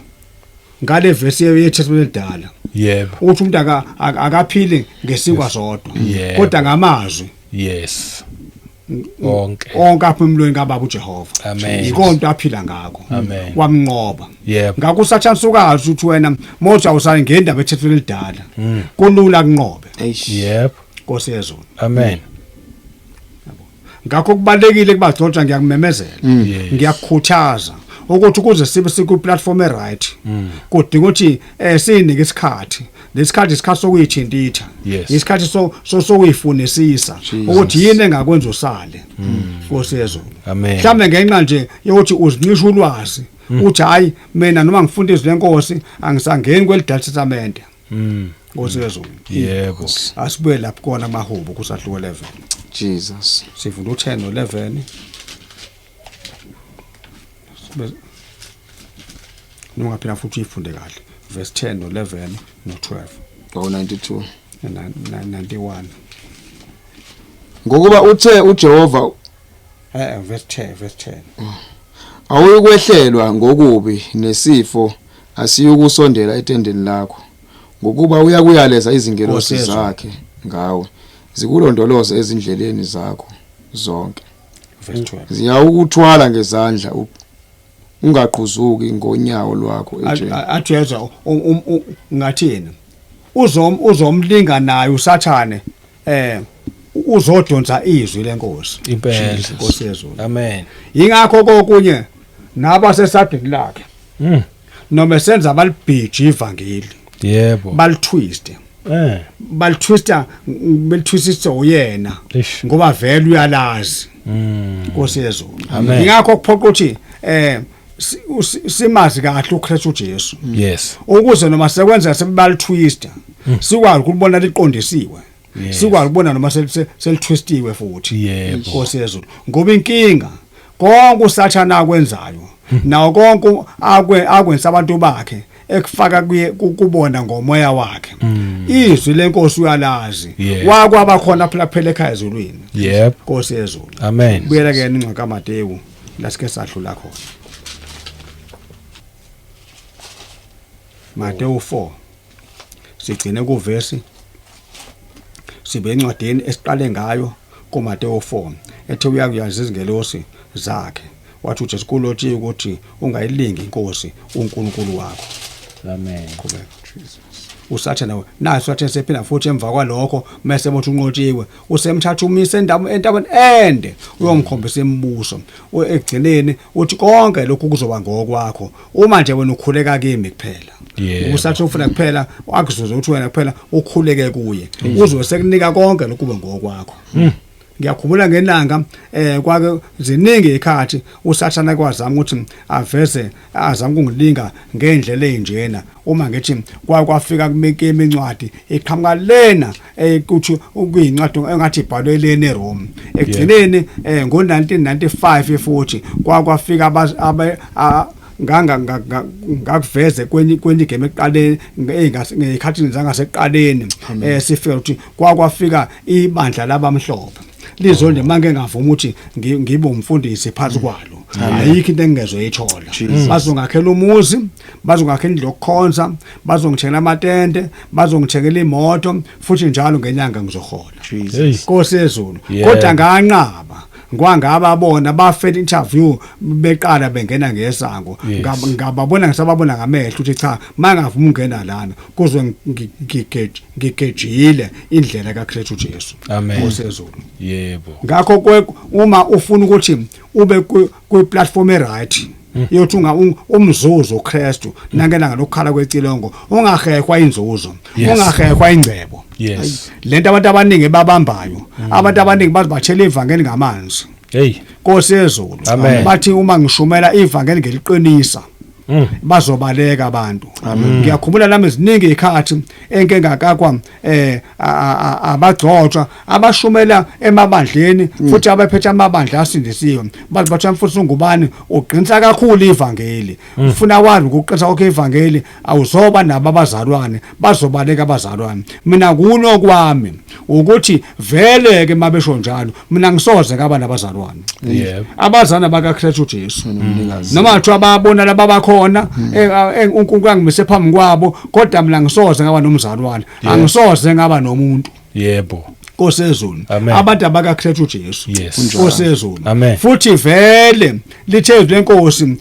ngale verse yeTestament elidala. Yebo. Ukuthi umuntu akaphili ngesinkwa sodwa, kodwa ngamazwi. Yes. Onke. Onke apha emlweni kaBaba uJehova. Amen. Ikonto aphila ngakho. Amen. Wamnqoba. Yebo. Ngakho uSathane sukazi ukuthi wena mothi awusale ngendaba eTestament elidala. Kulula kunqobe. Yebo. Nkosi yezulu. Amen. Ngakho kubalekile kubagcotshwa, ngiyakumemezela. Ngiyakukhuthaza ukuthi ukuze sibe siku platform e right, kudinga ukuthi sinike isikhathi. Lesikhathi isikhathi sokuyithintitha. Isikhathi sokuyifunisisa ukuthi yini engakwenza usale. Nkosi yezulu. Amen. Mhlambe ngenxa nje yokuthi uzincisha ulwazi, uthi hayi mina noma ngifunda izwi lenkosi angisangeni kwelidala Testament. Nkosi yezulu. Yebo. Asibuye lapho kona amahubo kusahluko 11. Jesus. Sifunda u10 no11. Noma phela futhi uyifunde kahle. Verse 10 no11 no12. 92. 91. Ngokuba uthe uJehova Verse 10, verse 10. Awuyukwehlelwa ngokubi nesifo asiyukusondela etendeni lakho, ngokuba uyakuyaleza izingelosi zakhe ngawe, zikulondoloze ezindleleni zakho zonke. Verse 12. Ziyawukuthwala ngezandla ungaqhuzuki ngonyawo lwakho etsheni. Athi uyezwa ngathini? Uzomlinga naye uSathane, uzodonsa izwi lenkosi. Impela. Inkosi yezulu. Amen. Ingakho kokunye nabasesadini lakhe. Noma senza balibhiji ivangeli. Yebo. Balitwist. Balitwista, belitwistisa uyena. Ngoba vele uyalazi. Inkosi yezulu. Ingakho kuphoqa ukuthi simazi kahle uKristu Jesu. Yes. Ukuze noma sekwenza sebalitwista, sikwazi ukubona liqondisiwe. Sikwazi ukubona noma selitwistiwe futhi. Yebo. Inkosi yezulu. Ngoba inkinga konke uSathane akwenzayo, nawo konke akwenza abantu bakhe ekufaka kuye kubona ngomoya wakhe. Izwi lenkosi uyalazi. Wakwaba khona phela kuphela ekhaya ezulwini. Yebo. Inkosi yezulu. Amen. Buyela ke incwadi kaMateyu la sike sadlula khona. Mateyu 4. Sigcine kuvesi sibe encwadini esiqale ngayo kuMateyu 4 ethe uyakuyazi izingelosi zakhe. Wathi uJesu kulotshiwe ukuthi ungayilingi inkosi uNkulunkulu wakho. Amen. Qhubeka. uSathane naye uSathane sephinda futhi emva kwalokho mase bothi unqotshiwe usemthatha umise entabeni ende uyomkhombisa imibuso. Ekugcineni uthi konke lokhu kuzoba ngokwakho uma nje wena ukhuleka kimi kuphela. USathane ufuna kuphela akuzuze ukuthi wena kuphela ukhuleke kuye, uzobe sekunika konke lokhu kube ngokwakho. Ngiyakhumbula ngelanga kwake ziningi ikhathi uSathane kwazama ukuthi aveze azama ukungilinga ngendlela enjena. Uma ngithi kwafika kimi incwadi iqhamuka lena ukuthi kuyincwadi engathi ibhalwe lena eRome. Ekugcineni ngo1995 futhi kwafika ngakuveze kwenye igame ekuqaleni ngezikhathini zangasekuqaleni sifika ukuthi kwafika ibandla labamhlophe lizonde manje ngavuma ukuthi ngibe umfundisi phansi kwalo, ayikho into engingezoyithola. Bazongakhela umuzi, bazongakhela indlu yokukhonza, bazongithengela amatende, bazongithengela imoto, futhi njalo ngenyanga ngizohola. Nkosi yezulu. Kodwa nganqaba ngwangababona bafela interview beqala bengena ngesango, ngababona ngisababona ngamehlo ukuthi cha mangavuma ungena lana kuzwe ngigejile indlela kaKristu Jesu. Nkosi yezulu. Yebo. Ngakho uma ufuna ukuthi ube kwi platform e right yothi umzuzu uKristu nangelanga lokukhala kwecilongo, ungahehwa inzuzo, ungahehwa ingcebo. Lento abantu abaningi babambayo, abantu abaningi bazibathela ivangeli ngamanzi. Hey, Nkosi yezulu. Bathi uma ngishumela ivangeli ngeliqinisa bazobaleka abantu. Ngiyakhumbula nami ziningi izikhathi enke ngakakwa abagcotshwa abashumela emabandleni futhi abaphethe amabandla asindisiwe, bathi bathi mfundisi ungubani uqinisa kakhulu ivangeli, ufuna wazi ukuqinisa kwakhe ivangeli, awuzoba nabo abazalwane, bazobaleka abazalwane. Mina kuno kwami ukuthi vele ke mabesho njalo mina ngisoze ngaba nabazalwane. Abazana bakaKristu Jesu noma kuthiwa babona laba bakhona uNkulunkulu angimise phambi kwabo, kodwa mina ngisoze ngaba nomzalwane, angisoze ngaba nomuntu. Yebo. Nkosi yezulu. Abantu abakaKristu Jesu. Nkosi yezulu. Amen. Futhi vele lithe izwi lenkosi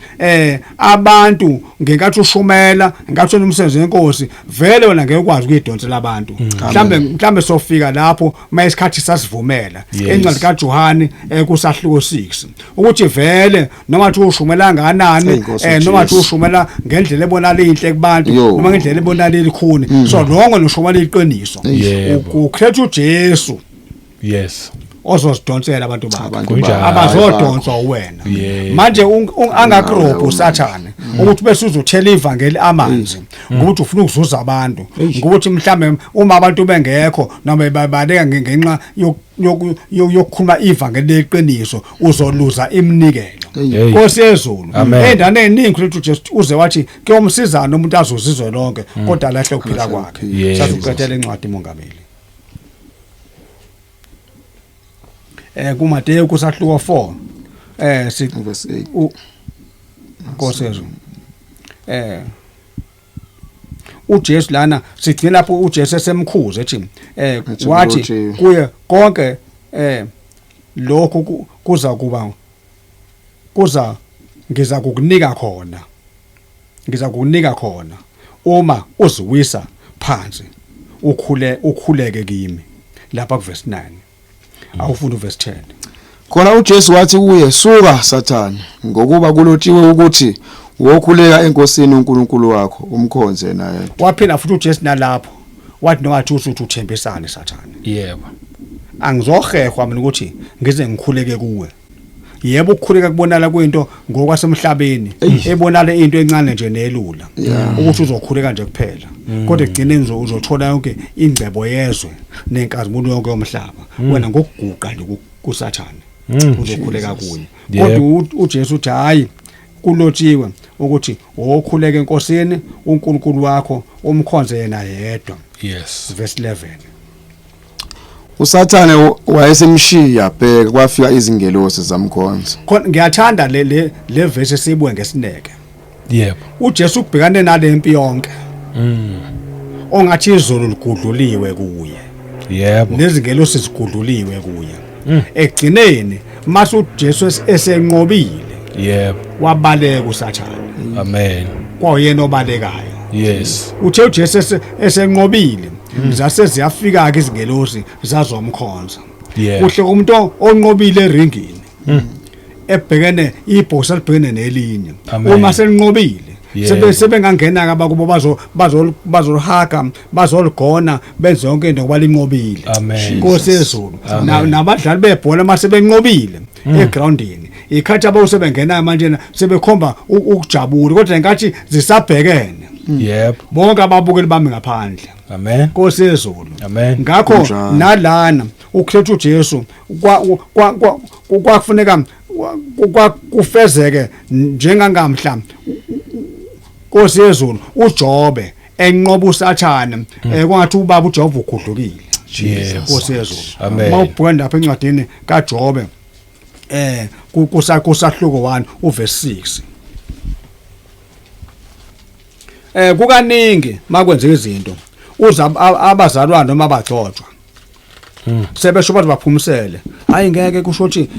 abantu ngenkathi ushumela, ngenkathi umsebenzi wenkosi, vele wena ngeke ukwazi ukuyidonsela abantu. Mhlambe sofika lapho mayisikhathi sasivumela. Encwadi kaJohane kusahluko 6 ukuthi vele noma uthi ushumela nganani, noma uthi ushumela ngendlela ebonakala inhle kubantu, noma ngendlela ebonakala ilikhuni, so lonke noshumela iqiniso. UKristu Jesu yes ozozidonsela abantu bakhe, abazodonswa wena. Manje angakurobha uSathane ukuthi bese uzothela ivangeli amanzi ngokuthi ufuna ukuzuza abantu, ngokuthi mhlambe uma abantu bengekho noma babaleka ngenxa yokukhuluma ivangeli leqiniso uzoluza iminikelo. Nkosi yezulu, endane eningi Kristu Jesu uze wathi kuyomsizana umuntu azuzizwe lonke kodwa lahle ukuphila kwakhe. Sasuqedela incwadi mongameli. kuMateyu kusahluko 4 verse 8. Nkosi yezulu. uJesu lana sigcina lapho uJesu esemkhuza ethi wathi kuye konke lokhu kuza kuba kuza ngiza kukunika khona, ngiza kukunika khona uma uziwisa phansi ukhuleke kimi. Lapha ku verse 9 awufunda uverse 10. Khona uJesu wathi kuye, suka Sathane, ngokuba kulotshiwe ukuthi wokhuleka eNkosini uNkulunkulu wakho umkhonze naye. Waphila futhi uJesu nalapho wathi nowathi uthi uthembisane Sathane. Yebo. Angizohehwa mina ukuthi ngize ngikhuleke kuwe. Yebo, ukukhuleka kubonala kuyinto ngokwasemhlabeni ebonala into encane nje nelula ukuthi uzokhuleka nje kuphela, kodwa ekugcineni uzothola yonke ingcebo yezwe nenkazimulo yonke yomhlaba wena ngokuguqa nje kuSathane uzokhuleka kuye. Kodwa uJesu uthi hayi, kulotshiwe ukuthi wokhuleka eNkosini uNkulunkulu wakho umkhonze yena yedwa. Yes. Verse 11. uSathane wayesemshiya, bheka kwafika izingelosi zamkhonza. Khona ngiyathanda le verse esibuye ngesineke. Yebo. uJesu ubhekane nalempi yonke. Ongathi izulu ligudluliwe kuye. Yebo. Nezingelosi zigudluliwe kuye. Ekugcineni mase uJesu esenqobile. Yebo. Wabaleka uSathane. Amen. Kwawuyena obalekayo. Yes. Uthe uJesu esenqobile, zase ziyafika ke izingelosi zazomkhonza. Kuhle umuntu onqobile eringini ebhekene ibhosa libhekene nelinye, uma selinqobile sebengangena ke abakubo bazolihaga, bazoligona, benze yonke into ngoba linqobile. Nkosi yezulu. Nabadlali bebhola mase benqobile egroundini, ikhathi abawusebengena manje sebekhomba ukujabula, kodwa ngenkathi zisabhekene bonke ababukeli bami ngaphandle. Amen. Nkosi yezulu. Amen. Ngakho nalana ukukhetha uJesu kwakufuneka kufezeke njengangamhla Nkosi yezulu uJobe enqoba uSathane, kwangathi ubaba uJehova ugudlukile. Nkosi yezulu. Mawubheka lapha encwadini kaJobe kusahluko 1 uverse 6. Kukaningi makwenzeka izinto uza abazalwane noma abagcotshwa sebesho bathi baphumisele, hayi ngeke kusho ukuthi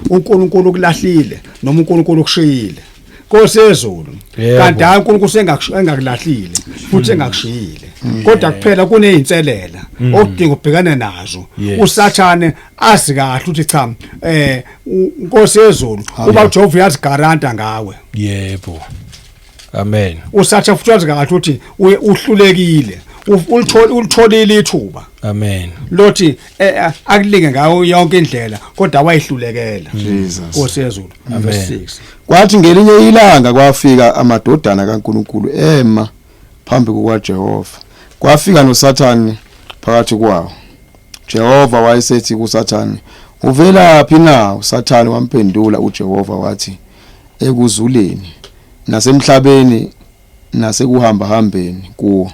uNkulunkulu ukulahlile noma uNkulunkulu ukushiyile. Nkosi yezulu. Kanti hayi, uNkulunkulu engakulahlile futhi engakushiyile, kodwa kuphela kunezinselela odinga ubhekane nazo. USathane azi kahle ukuthi cha, Nkosi yezulu, uba uJehova uyazigaranta ngawe. Yebo. Amen. USathane futhi wazi kahle ukuthi uhlulekile, ulitholile ithuba. Amen. Lothi akulinge ngayo yonke indlela, kodwa wayihlulekela. Jesus. Nkosi yezulu. Verse 6. Kwathi ngelinye ilanga kwafika amadodana kaNkuluNkulu ema phambi kukaJehova. Kwafika noSathane phakathi kwawo. Jehova wayesethi kuSathane, "Uvelaphi na?" uSathane wamphendula uJehova wathi, "Ekuzuleni nasemhlabeni nasekuhamba hambeni kuwo."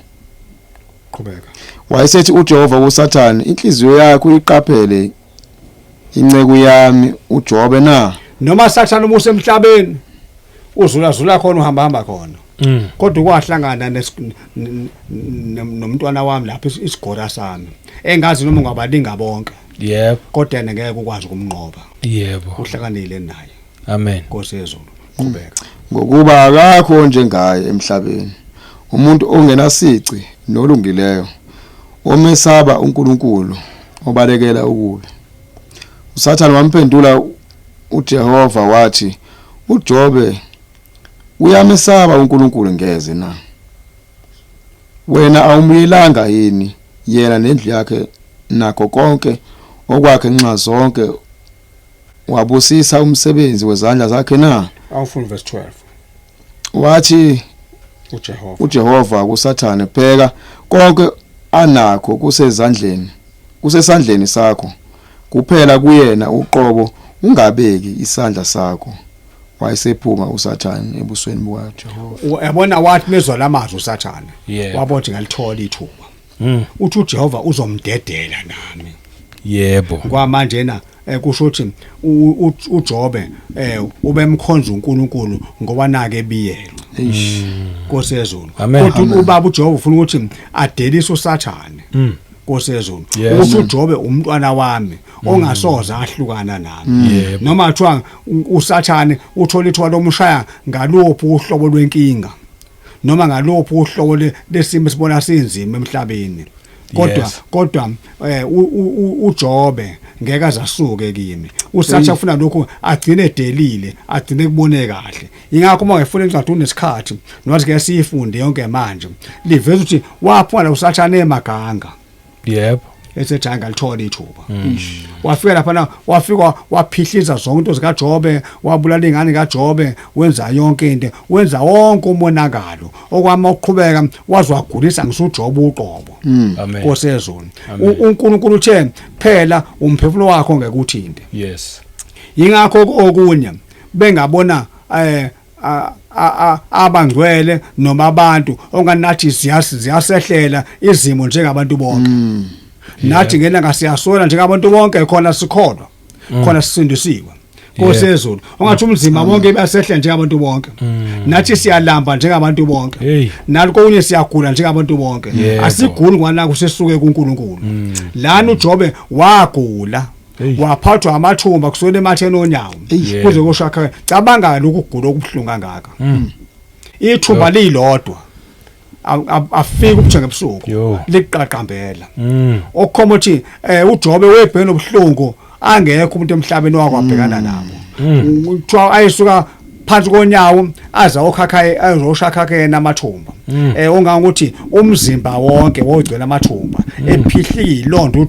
Qhubeka. Wayesethi uJehova kuSathane, "Inhliziyo yakho iqaphele inceku yami uJobe na?" Noma Sathane uma usemhlabeni uzula zula khona, uhamba hamba khona, kodwa kwahlangana nomntwana wami lapha, isigora sami engazi noma ungabalinga bonke, kodwa yena ngeke ukwazi ukumnqoba. Uhlakanile naye. Amen. Nkosi yezulu. Qhubeka. Ngokuba akakho onjengaye emhlabeni, umuntu ongenasici nolungileyo, omesaba uNkulunkulu, obalekela ukubi. uSathane wamphendula uJehova wathi, "uJobe uyamesaba uNkulunkulu ngeze na? Wena awumyelanga yini yena nendlu yakhe nakho konke okwakhe nxa zonke, wabusisa umsebenzi wezandla zakhe na?" Awufuni verse 12. Wathi uJehova uJehova kuSathane, "Bheka, konke anakho kusezandleni kusesandleni sakho kuphela, kuyena uqobo ungabeki isandla sakho." Wayesephuma uSathane ebusweni bukaJehova. Uyabona, wathi mezwa lamazwi uSathane, wabona ukuthi ngalithola ithuba. Uthi uJehova uzomdedela nami. Kwamanje na kusho ukuthi uJobe ubemkhonza uNkulunkulu ngoba nake ebiyelwe. Eish. Nkosi yezulu. Amen. Kodwa ubaba uJehova ufuna ukuthi adelise uSathane. Nkosi yezulu. Ukuthi uJobe umntwana wami ongasoze ahlukana nami. Noma kuthiwa uSathane uthola ithuba lomshaya ngaluphi uhlobo lwenkinga noma ngaluphi uhlobo lesimo sibona sinzima emhlabeni, kodwa kodwa uJobe ngeke azasuke kimi. USathane ufuna lokhu agcine edelile, agcine kubone kahle. Ingakho uma ngifuna incwadi unesikhathi nowathi ke siyifunde yonke manje, liveza ukuthi waphuma la uSathane emaganga, esethi angalithola ithuba. Wafika lapha na wafika waphihliza zonke into zikaJobe, wabulala ingane kaJobe, wenza yonke into, wenza wonke umonakalo okwama ukuqhubeka, wazwagulisa ngisuJobe uqobo. Amen. Nkosi yezulu. UNkulunkulu uthe phela umphefumulo wakho ngeke uthinte. Ingakho okunye bengabona abangcwele noma abantu onganathi ziyasehlela izimo njengabantu bonke. Nathi ngelanga siyasola njengabantu bonke, khona sikholwa, khona sisindisiwe. Nkosi yezulu, ongathi umzimba bonke bayasehla njengabantu bonke, nathi siyalamba njengabantu bonke, nakokunye siyagula njengabantu bonke. Asiguli ngwanako sisuke kuNkulunkulu. Lana uJobe wagula, waphathwa amathumba kusukela ematheni onyawo kuze koshakha. Cabanga lokugula okubuhlungu kangaka, ithumba lilodwa. Afike ubuthongo ebusuku liqaqambela. Okukhomba ukuthi uJobe webhekene nobuhlungu angekho umuntu emhlabeni wakwabhekana nabo. Kuthiwa ayisuka phansi konyawo aza okhakha azoshakha yena amathumba, ongangokuthi umzimba wonke wogcwele amathumba, ephihli ilonda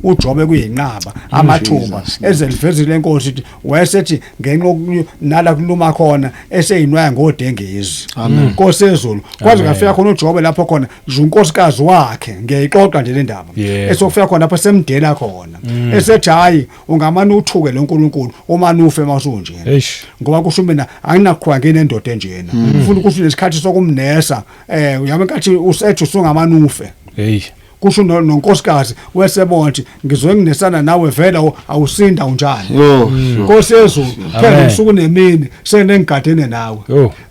uJobe kuyinqaba amathumba ezelivezile inkosi ukuthi wayesethi ngenxa nala kuluma khona eseyinwaya ngodengezi. Nkosi yezulu, kwaze ngafika khona uJobe lapho khona nje unkosikazi wakhe, ngiyayixoxa nje le ndaba, esofika khona lapho semdela khona esethi hayi ungamane uthuke lo nkulunkulu umane ufe mawusunjena, ngoba kusho mina anginakuqhwa nginendoda enjena, ufuna ukuthi nesikhathi sokumnesa uyabo nkathi usethi usungamane ufe. Hey, kusho nonkosikazi wesebona ukuthi ngizoke nginesana nawe vele awusinda unjani. Nkosi yezulu, phela usuku nemini senengigadene nawe,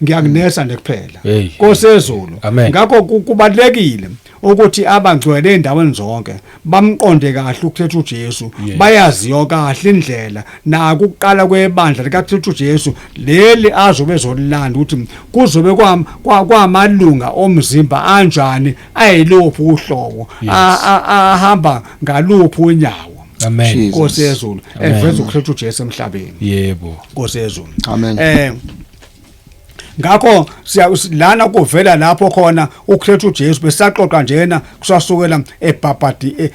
ngiyakunesa nje kuphela. Nkosi yezulu, ngakho kubalekile ukuthi abangcwele endaweni zonke bamqonde kahle uKristu Jesu, bayaziyo kahle indlela naku ukuqala kwebandla likaKristu Jesu leli azobe ezolilanda, ukuthi kuzobe kwamalunga omzimba anjani, ayiluphi uhlobo, ahamba ngaluphi unyawo. Amen. Nkosi yezulu, eveza uKristu Jesu emhlabeni. Yebo. Nkosi yezulu. Amen. Ngakho lana kuvela lapho khona uKristu Jesu besaxoxa njena kusasukela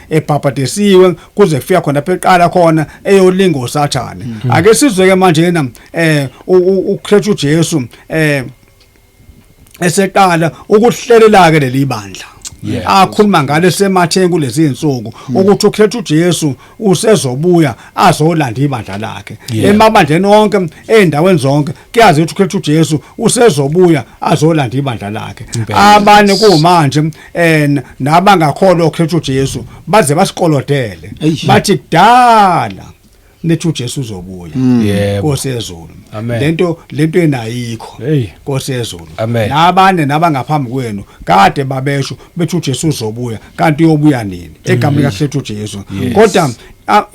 ebhabhadisiwe kuze kufika khona eqala khona eyolinga uSathane. Ake sizwe ke manje na uKristu Jesu eseqala ukuhlelela ke leli bandla. Akhuluma ngale sematheni kulezi insuku ukuthi uKristu Jesu usezobuya azolanda ibandla lakhe. Emabandleni onke, endaweni zonke kuyazi ukuthi uKristu Jesu usezobuya azolanda ibandla lakhe. Abanye kumanje nabangakholwa uKristu Jesu baze basikolodele bathi kudala nethi uJesu uzobuya. Nkosi yezulu, lento enayikho. Nkosi yezulu, nabane nabangaphambi kwenu kade babesho bethi uJesu uzobuya, kanti uyobuya nini egameni likaKristu Jesu. Kodwa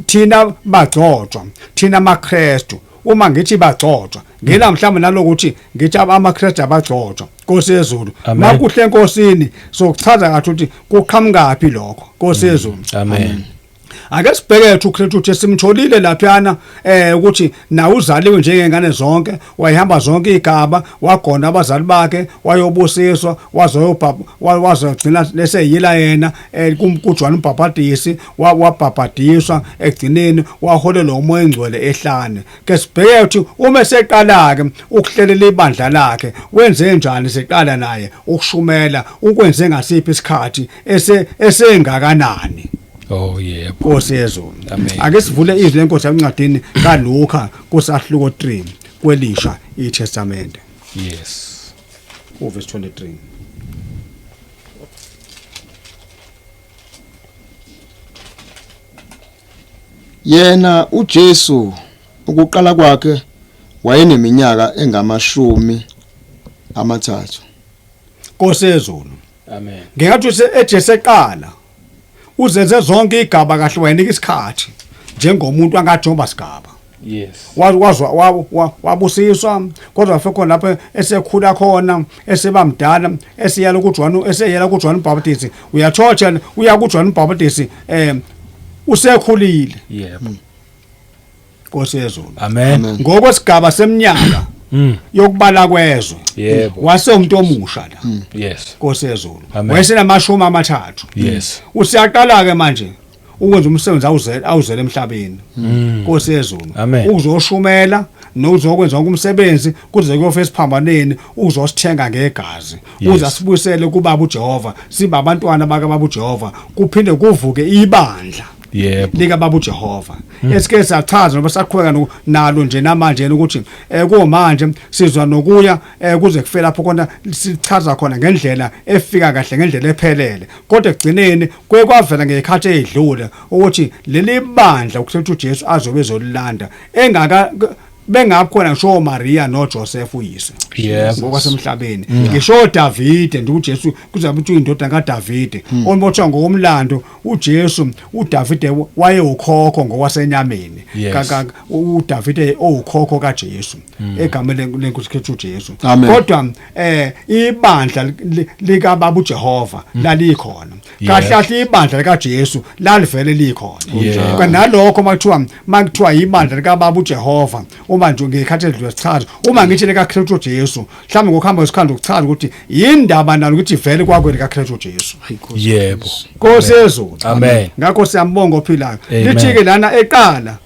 thina bagcotshwa, thina amaKristu, uma ngithi bagcotshwa ngila mhlawumbe nalokuthi ngithi amaKristu abagcotshwa. Nkosi yezulu, makuhle enkosini sokuchaza kahle ukuthi kuqhamukaphi lokho. Nkosi yezulu. Amen. Ake sibheke uKristu uthi simtholile laphana ukuthi na uzaliwe njengengane zonke, wayihamba zonke igaba, wagona abazali bakhe, wayobusiswa, wazogcina leseyila yena kuJohn uMbhabhadisi, wabhabhadiswa ekugcineni waholelwa uMoya oNgcwele ehlane. Ke sibheke ukuthi uma eseqala ke ukuhlelela ibandla lakhe wenze njani, seqala naye ukushumela, ukwenze ngasiphi isikhathi, esengakanani. Oh yebo. Nkosi yezulu. Ake sivule izwi lenkosi encwadini kaLuka kusahluko 3 kwelisha iTestamente. Yes. Uverse 23. Yena uJesu ukuqala kwakhe wayeneminyaka engamashumi 30. Nkosi yezulu. Amen. Ngenkathi eJesu eqala uzenze zonke igaba kahle, wayenika isikhathi njengomuntu angajomba sigaba. Yes. Wabusiswa kodwa wafika khona lapho esekhula khona esebamdala eseyala kuJohn, eseyela kuJohn uMbhabhadisi. Uyathotsha uya kuJohn uMbhabhadisi usekhulile. Yebo. Nkosi yezulu. Amen. Ngokwesigaba seminyaka yokubala kwezwe. Yebo. Wase umuntu omusha la. Yes. Nkosi yezulu. Wayesenamashumi 30. Yes. Usiyaqala ke manje ukwenza umsebenzi awuzele emhlabeni. Nkosi yezulu. Uzoshumela nozokwenza umsebenzi kuze kuyofa esiphambaneni, uzosithenga ngegazi, uzasibuyisele kuBaba uJehova, siba abantwana bakaBaba uJehova, kuphinde kuvuke ibandla. Yebo. Lika Baba uJehova. Esike sachaza noma saqhubeka nalo nje namanje ukuthi kumanje sizwa nokuya kuze kufike lapho khona sichaza khona ngendlela efika kahle ngendlela ephelele. Kodwa ekugcineni kuye kwavela ngekhathi ezidlule ukuthi leli bandla uKristu Jesu azobe ezolilanda engaka Bengabi khona ngisho Maria noJoseph uyise. Yebo. Ngokwasemhlabeni. Ngisho Davide nje uJesu kuzabe uthi uyindodana kaDavide. Onibotshwa ngokomlando uJesu uDavide wayewukhokho ngokwasenyameni. uDavide owukhokho kaJesu egameni lenkosi Kristu Jesu. Amen. Kodwa ibandla lika Baba uJehova lalikhona. Kahle kahle ibandla likaJesu lalivele likhona. Nalokho makuthiwa ibandla lika Baba uJehova uma nje ngekhathi edlule sichaza uma ngithi lika Kristu Jesu mhlawumbe ngokuhamba kwesikhathi ukuchaza ukuthi yindaba nalo ukuthi vele kwakwe lika Kristu Jesu. Yebo. Nkosi yezulu. Amen. Ngakho siyambonga ophilayo. Amen. Lithi ke lana eqala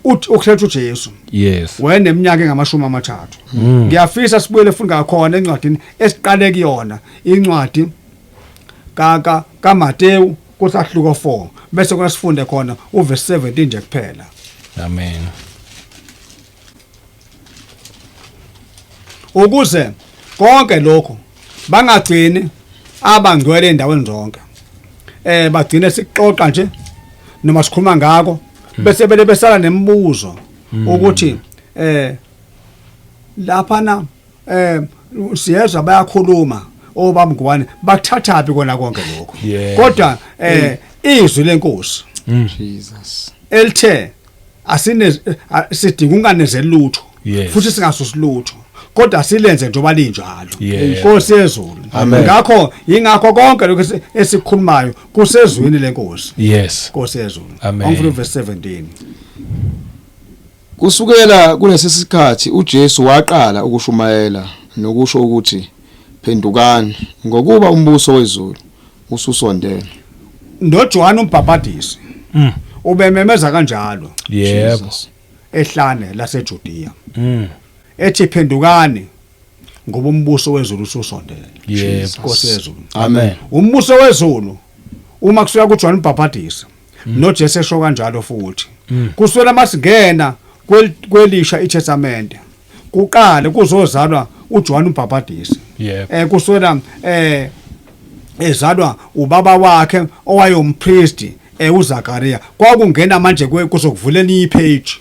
uKristu Jesu. Yes. Wayeneminyaka engamashumi amathathu. Ngiyafisa sibuyele futhi ngakhona encwadini esiqale kuyona, incwadi ka kaMateyu kusahluko 4 bese kwasifunde khona uverse 17 nje kuphela. Amen. Ukuze konke lokho bangagcini abangcwele endaweni zonke. Bagcine sixoxa nje noma sikhuluma ngako bese bele besala nemibuzo ukuthi lapha na siyezwa bayakhuluma obabngwane bakuthathaphi kona konke lokho. Kodwa izwi lenkosi Jesus elithe asine sidinga unganezeli lutho futhi singasusi lutho kodwa silenze njengoba linjalo. Nkosi yezulu. Ngakho ingakho konke lokho esikhulumayo kusezwini lenkosi. Yes. Nkosi yezulu. Amen. Angifuna verse 17. Kusukela kulesi sikhathi uJesu waqala ukushumayela nokusho ukuthi phendukani ngokuba umbuso wezulu ususondele. NoJohn umbhaphatisi ubememeza kanjalo. Yebo. Ehlane laseJudea. Ethi phendukani ngoba umbuso wezulu ususondele. Yebo. Nkosi yezulu. Amen. Umbuso wezulu uma kusuka kuJohn umbhaphatisi noJesu esho kanjalo futhi. Kuswela masingena kwelisha iTestament. Kuqale kuzozalwa uJohn umbhaphatisi. Yebo. Kuswela ezalwa ubaba wakhe owayompriest uZakaria. Kwakungena manje kuzokuvulela ipage.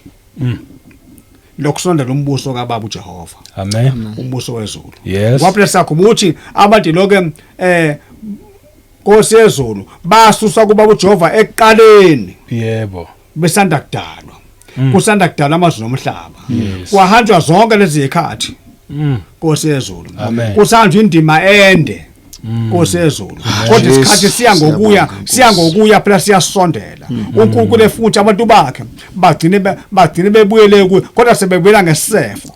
Lokusondela umbuso kaBaba uJehova. Amen. Umbuso wezulu. Yes. Kwaphela sakho ukuthi abantu lokho Nkosi yezulu basusa kuBaba uJehova ekuqaleni. Yebo. Besanda kudalwa. Kusanda kudalwa amazulu nomhlaba. Yes. Kwahanjwa zonke lezi zikhathi. Nkosi yezulu. Amen. Kusanjwa indima ende. Nkosi yezulu. Kodwa isikhathi siya ngokuya, siya ngokuya phela siyasondela. uNkulunkulu futhi abantu bakhe bagcine bebuyele kuye kodwa sebebuyela ngesefo.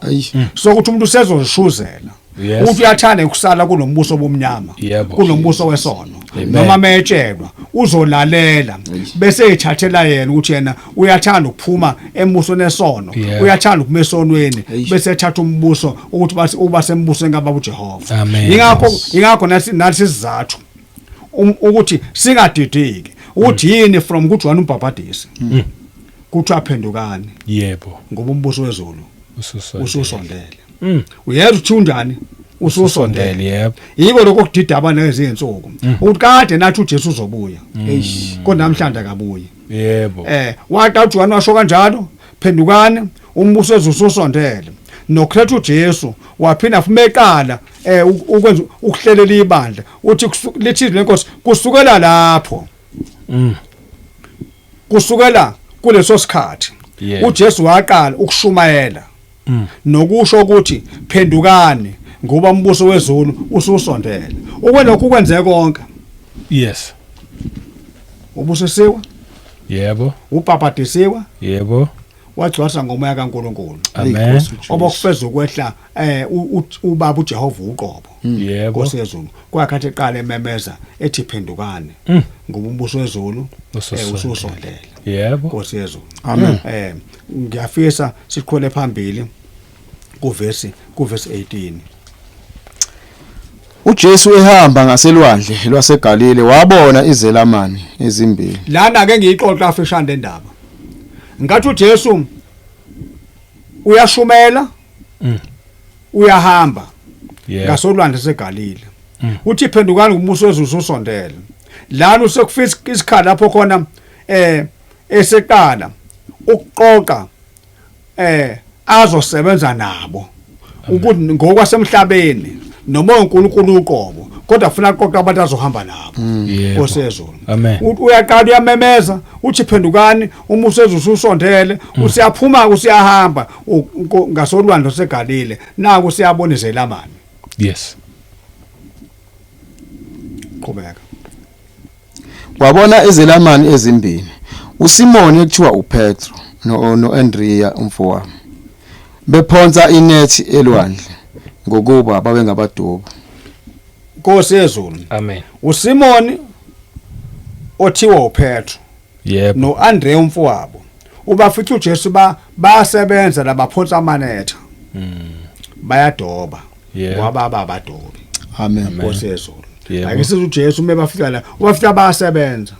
Sokuthi umuntu usezozishuzela. Yes. Uthi uyathanda ukusala kunombuso obumnyama, kunombuso wesono. Noma metshelwa uzolalela bese ethathela yena ukuthi yena uyathanda ukuphuma embusweni esono, uyathanda ukuma esonweni bese ethatha umbuso ukuthi uba sembusweni kaBaba uJehova. Ingakho nathi isizathu ukuthi singadidiki ukuthi yini from kuJohn umbhaphatisi kuthiwa phendukani. Yebo. Ngoba umbuso wezulu ususondele. Uyezwa uthi unjani? Ususondele. Yebo. Yiko lokho okudida abantu ngezinsuku. Ukuthi kade nathi uJesu uzobuya. Kodwa namhlanje akabuyi. Yebo. Wathi uJohn washo kanjalo, phendukani umbuso wezulu ususondele. NoKristu Jesu waphinda futhi eqala ukwenza ukuhlelela ibandla. Uthi lithi lenkosi kusukela lapho. Kusukela kuleso sikhathi uJesu waqala ukushumayela. Nokusho ukuthi phendukani ngoba umbuso wezulu ususondele. Ukwelokhu kwenze konke. Yes. Ubusisiwe? Yebo. Ubhabhadisiwe? Yebo. Wagcwalisa ngomoya kaNkuluNkulu. Amen. Obokufeza ukwehla ubaba uJehova uqobo. Yebo. Nkosi yezulu. Kwakhathi eqala ememeza ethi phendukani ngoba umbuso wezulu ususondele. Yebo. Nkosi yezulu. Amen. Ngiyafisa siqhole phambili kuvesi 18. uJesu ehamba ngaselwandle lwaseGalile wabona izelamani ezimbili. Lana ke ngiyixoxa afishane indaba. Ngathi uJesu uyashumela uyahamba ngasolwandle seGalile. Uthi phendukani umbuso wezulu ususondele. Lana usekufika isikhathi lapho khona eseqala ukuqoqa azosebenza nabo ukuthi ngokwasemhlabeni noma uNkulunkulu uqobo, kodwa ufuna aqoqa abantu azohamba nabo. Nkosi yezulu. Amen. Uyaqala uyamemeza uthi phendukani, umuso ezulu usondele, usiyaphuma usiyahamba ngasolwandle seGalile, naku siyabona izelamani. Yes. Qhubeka. Wabona izelamani ezimbili, uSimoni ekuthiwa uPetro noAndrea umfowabo, bephonsa inethi elwandle ngokuba babengabadobi. Nkosi yezulu. Amen. uSimoni othiwa uPetro noAndrea umfowabo, ubafica uJesu basebenza labaphonsa amanetha, bayadoba, ngoba abadobi. Amen. Nkosi yezulu. Ake size uJesu uma bafika la, ubafika bayasebenza.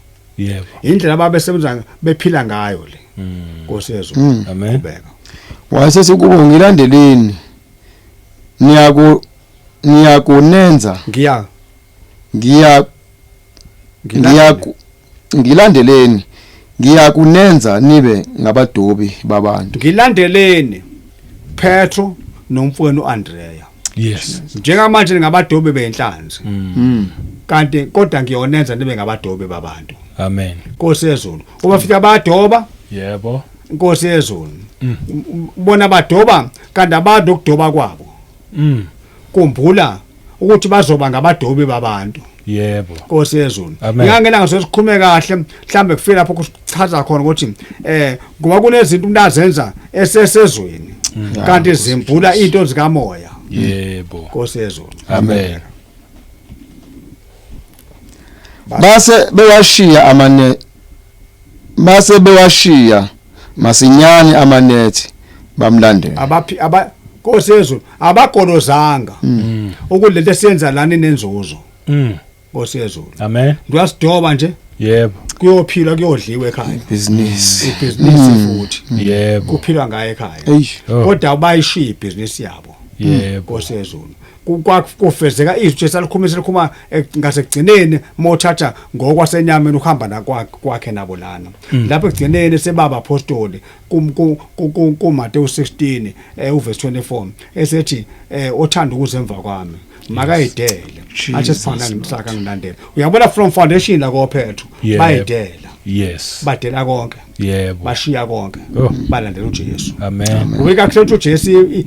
Indlela ababesebenza bephila ngayo le. Nkosi yezulu. Amen. Wayesesikubo, ngilandeleni, niyakunenza ngilandeleni, ngiyakunenza nibe ngabadobi babantu. Ngilandeleni Petro nomfowenu uAndrea. Yes. Njengamanje ningabadobi benhlanzi. Kanti kodwa ngiyonenza nibe ngabadobi babantu. Amen. Nkosi yezulu. Ubafika badoba. Yebo. Nkosi yezulu. Bona badoba kanti abantu ukudoba kwabo. Kumbula ukuthi bazoba ngabadobi babantu. Yebo. Nkosi yezulu. Ngiyangena ngisosikhulume kahle mhlambe kufika lapho kuchaza khona ukuthi ngoba kunezinto umuntu azenza esesezweni kanti zimbula into zikamoya. Yebo. Nkosi yezulu. Amen. Base bewashiya masinyane amanethi bamlandela. Nkosi yezulu abagolozanga ukulento esiyenza lana inenzuzo. Nkosi yezulu. Amen. Ngiyasidoba nje. Yebo. Kuyophilwa kuyodliwa ekhaya. Business. Ibhizinisi futhi. Yebo. Kuphilwa ngaye ekhaya. Kodwa bayishiya ibhizinisi yabo. Yebo. Nkosi yezulu. Kufezeka izwi Jesu alikhuluma likhuluma ngasekugcineni mothatha ngokwasenyameni uhamba nakwakhe nabo lana. Lapho ekugcineni sebaba apostoli kuMateyu 16 uverse 24 esethi othanda ukuza emva kwami makayidele athi sifana ngisaka ngilandele. Uyabona from foundation la koPetro bayidela. Yes. Badela konke. Yebo. Bashiya konke. Balandela uJesu. Amen. Ubeka kuhletha uJesu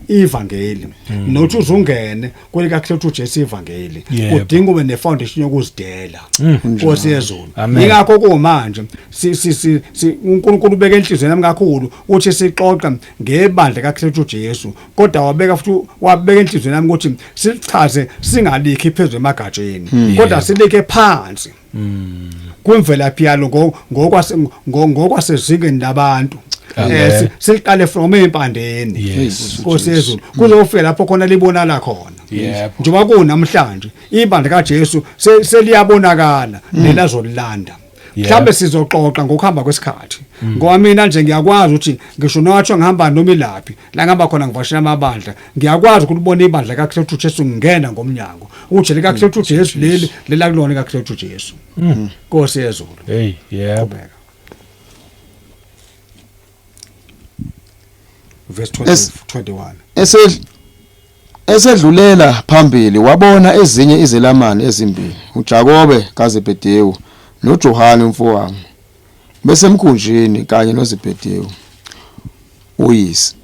ivangeli. Nothi uzungene kulika kuhletha uJesu ivangeli. Udinga ube nefoundation yokuzidela. Nkosi yezulu. Ingakho kumanje uNkulunkulu ubeka enhlizweni yami kakhulu uthi sixoxe ngebandla kaKristu uJesu, kodwa wabeka futhi wabeka enhlizweni yami ukuthi sichaze singalikhi phezulu emagatsheni, kodwa silike phansi. Kwimvelaphi yalo ngokwasezingeni labantu. Siliqale from empandeni. Nkosi yezulu. Kuzofika lapho khona libonala khona. Njengoba kunamhlanje ibandla kaJesu seliyabonakala nelazolilanda. Mhlambe sizoxoxa ngokuhamba kwesikhathi. Ngoba mina nje ngiyakwazi ukuthi ngisho nowatsho ngihamba noma ilaphi la ngihamba khona ngivashela amabandla, ngiyakwazi ukubona ibandla kaKristu Jesu ngingena ngomnyango. Uthi likaKristu Jesu leli lela kulona kaKristu Jesu. Nkosi yezulu. Hey, yebo. Verse 21. Esedlulela phambili wabona ezinye izelamani ezimbili, uJakobe kaZebedewu noJohane umfowabo, besemkhunjini kanye noZebedewu uyise,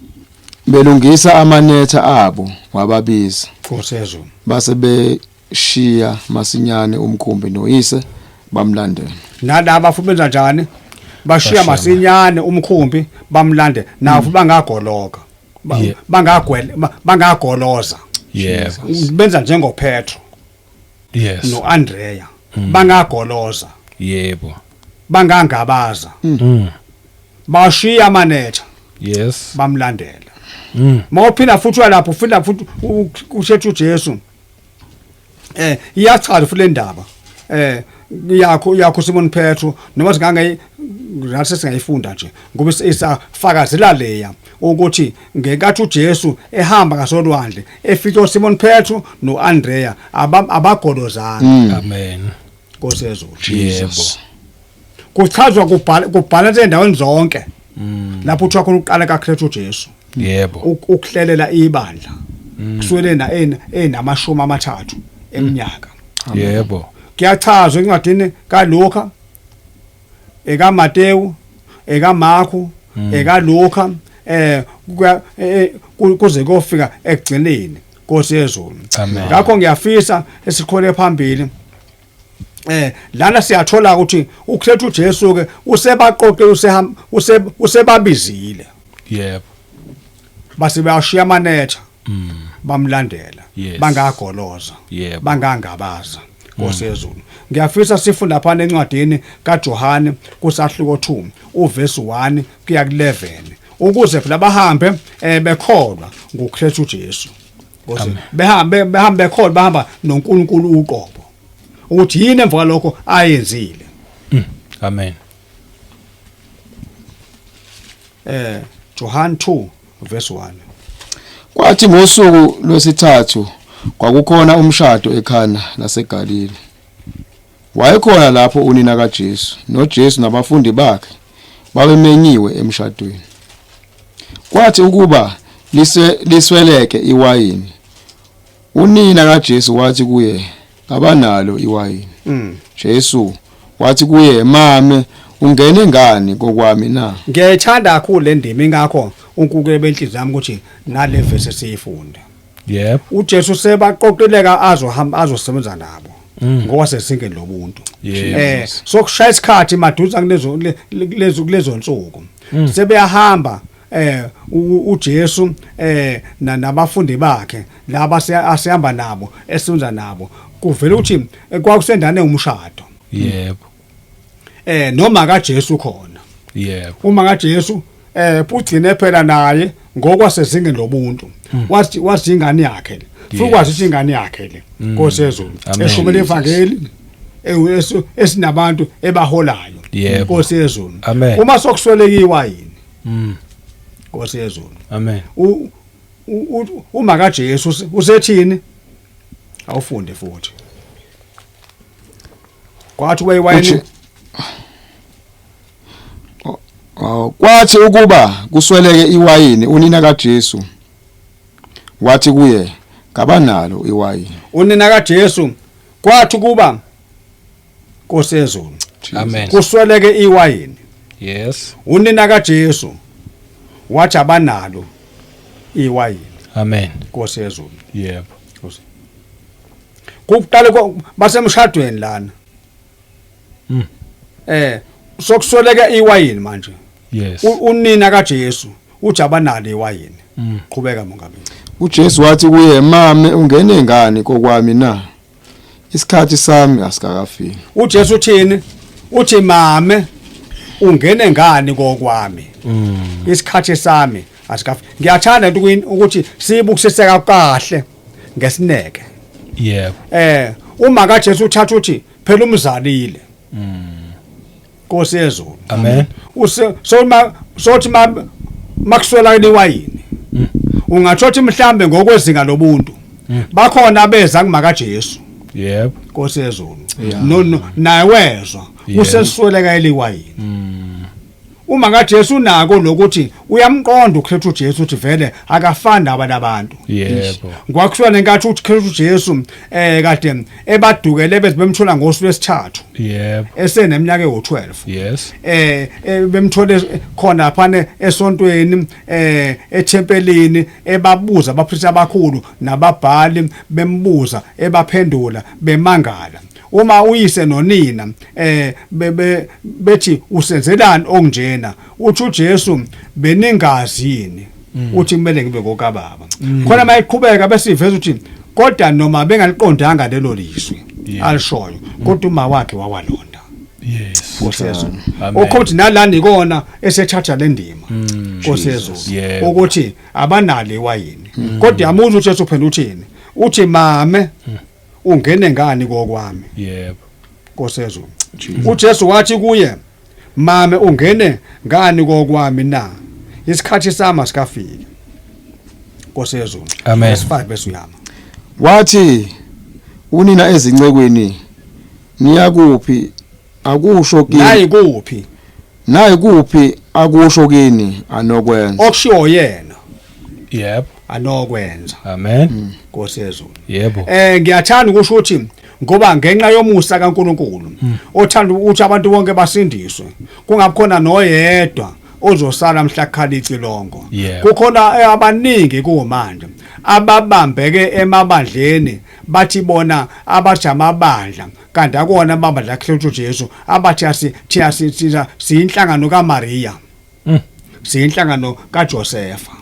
belungisa amanetha abo. Wababiza. Nkosi yezulu. Base beshiya masinyane umkhumbi noyise bamlandela. Nalaba futhi benza njani? Bashiya masinyane umkhumbi bamlandela. Nafu bangagoloka. Bangagwele bangagoloza. Yebo. Benza njengoPetro. Yes. noAndrea. Bangagoloza. Yebo. Bangangabaza. Bashiya amanetha. Yes. Bamlandela. Mawuphinda futhi lapho ufika futhi ushethu uJesu. Iyachaza futhi le ndaba. Yakho Simon Petro noma singange ngathi singayifunda nje ngoba isafakazela leya ukuthi ngenkathi uJesu ehamba ngasolwandle efika uSimon Petro noAndrea abagolozana. Amen. Nkosi yezulu. Yebo. Kuchazwa kubhalwa endaweni zonke. Lapho uthiwa khona uqala kaKristu Jesu. Yebo. Ukuhlelela ibandla. Kuswele na enamashumi amathathu eminyaka. Yebo. Kuyachazwa encwadini kaLuka, ekaMateyu, ekaMarku, ekaLuka kuze kuyofika ekugcineni Nkosi yezulu. Amen. Ngakho ngiyafisa esikhole phambili. Lana siyathola ukuthi uKristu Jesu ke usebaqoqe usebabizile. Yebo. Base bayashiya amanetha. Bamlandela. Yes. Bangagoloza. Yebo. Bangangabaza. Nkosi yezulu. Ngiyafisa sifunda lapha encwadini kaJohane kusahluko 2 uverse 1 kuya ku11 ukuze phela bahambe bekholwa nguKristu Jesu. Nkosi behambe bekholwa bahamba noNkulunkulu uqobo. Ukuthi yini emva kwalokho ayenzile. Amen. John 2 verse 1. Kwathi ngosuku lwesithathu kwakukhona umshado eKhana laseGalile. Wayekhona lapho unina kaJesu noJesu nabafundi bakhe babemenyiwe emshadweni. Kwathi ukuba lisweleke iwayini, unina kaJesu wathi kuye, "Abanalo iwayini." Jesu wathi kuye, "Mame, ungene ngani kokwami na?" Ngiyayithanda kakhulu le ndima, ingakho uNkulunkulu benhliziyo yami ukuthi nale verse siyifunde. Yebo. uJesu sebaqoqileka azohamba azosebenza nabo ngoba sesingeni lobuntu. Sokushaya isikhathi maduze kulezo nsuku. Sebeyahamba uJesu nabafundi bakhe laba asihamba nabo esenza nabo kuvela ukuthi kwakusendane umshado. Yebo. Noma kaJesu khona. Yebo. Uma kaJesu ugcine phela naye ngokwasezingeni lobuntu. Wathi ingane yakhe le. Futhi kwazi ingane yakhe le. Nkosi yezulu. Eshumela ivangeli esinabantu ebaholayo. Nkosi yezulu. Uma sokusweleka iwayini. Nkosi yezulu. Amen. Uma kaJesu usethini? Awufunde futhi. Kwathi kuyiwayini Kwathi ukuba kusweleke iwayini, unina kaJesu wathi kuye, "Kabanalo iwayini." Unina kaJesu kwathi kuba Nkosi yezulu. Amen. Kusweleke iwayini. Yes. Unina kaJesu wathi abanalo iwayini. Amen. Nkosi yezulu. Yebo. Nkosi. Kuqale basemshadweni lana. Sokusweleka iwayini manje. Yes. Unina kaJesu uthi abanalo iwayini. Qhubeka mongameli. uJesu wathi kuye, "Mame, ungene ngani kokwami na? Isikhathi sami asikakafiki." uJesu uthini? Uthi mame, ungene ngani kokwami? Isikhathi sami asikafiki. Ngiyathanda ukuthi sibukisise kahle ngesineke. Yebo. Uma kaJesu uthatha uthi phela umzalile. Nkosi yezulu. Amen. Sothi makuswela iwayini. Ungathothi mhlambe ngokwezinga lobuntu. Bakhona abeza kuma kaJesu. Yebo. Nkosi yezulu. No naye wezwa kusesweleka eliwayini. Uma kaJesu unako lokuthi uyamqonda uKristu Jesu uthi vele akafani nabantu abantu. Yebo. Ngwakushiwa nenkathi uthi Kristu Jesu kade ebadukele beze bemthola ngosuku lwesithathu. Yebo. Eseneminyaka ewu12. Yes. Bemthole khona lapha esontweni ethempelini ebabuza abapristi abakhulu nababhali bembuza ebaphendula bemangala. Uma uyise nonina bethi usenzelani okunjena, uthi uJesu beningazi yini uthi kumele ngibe kokababa. Khona mayiqhubeka besiveza ukuthi kodwa noma bengaliqondanga lelo lizwi alishoyo, kodwa uma wakhe wawalonda. Yes. Nkosi yezulu. Okhothi nalani ikona esethatha le ndima. Nkosi yezulu. Ukuthi abanalo iwayini. Kodwa yamuzwa uJesu uphendula uthini? Uthi mame ungene ngani kokwami? Yebo. Nkosi yezulu. uJesu wathi kuye, mame ungene ngani kokwami na? Isikhathi sami asikafiki. Nkosi yezulu. Amen. Verse 5 bese uyama. Wathi unina ezincekweni, niyakuphi akusho kimi? Nayi kuphi? Nayi kuphi Akusho kini anokwenza. Okushiwo yena. Yebo. Anokwenza. Amen. Nkosi yezulu. Yebo. Ngiyathanda ukusho ukuthi ngoba ngenxa yomusa kaNkuluNkulu othanda ukuthi abantu bonke basindiswe, kungabikhona noyedwa ozosala mhla kukhala icilongo. Kukhona abaningi kumanje ababambeke emabandleni, bathi bona abathi amabandla, kanti akuwona amabandla aKristu Jesu, abathi thina siyinhlangano kaMaria, siyinhlangano kaJosepha.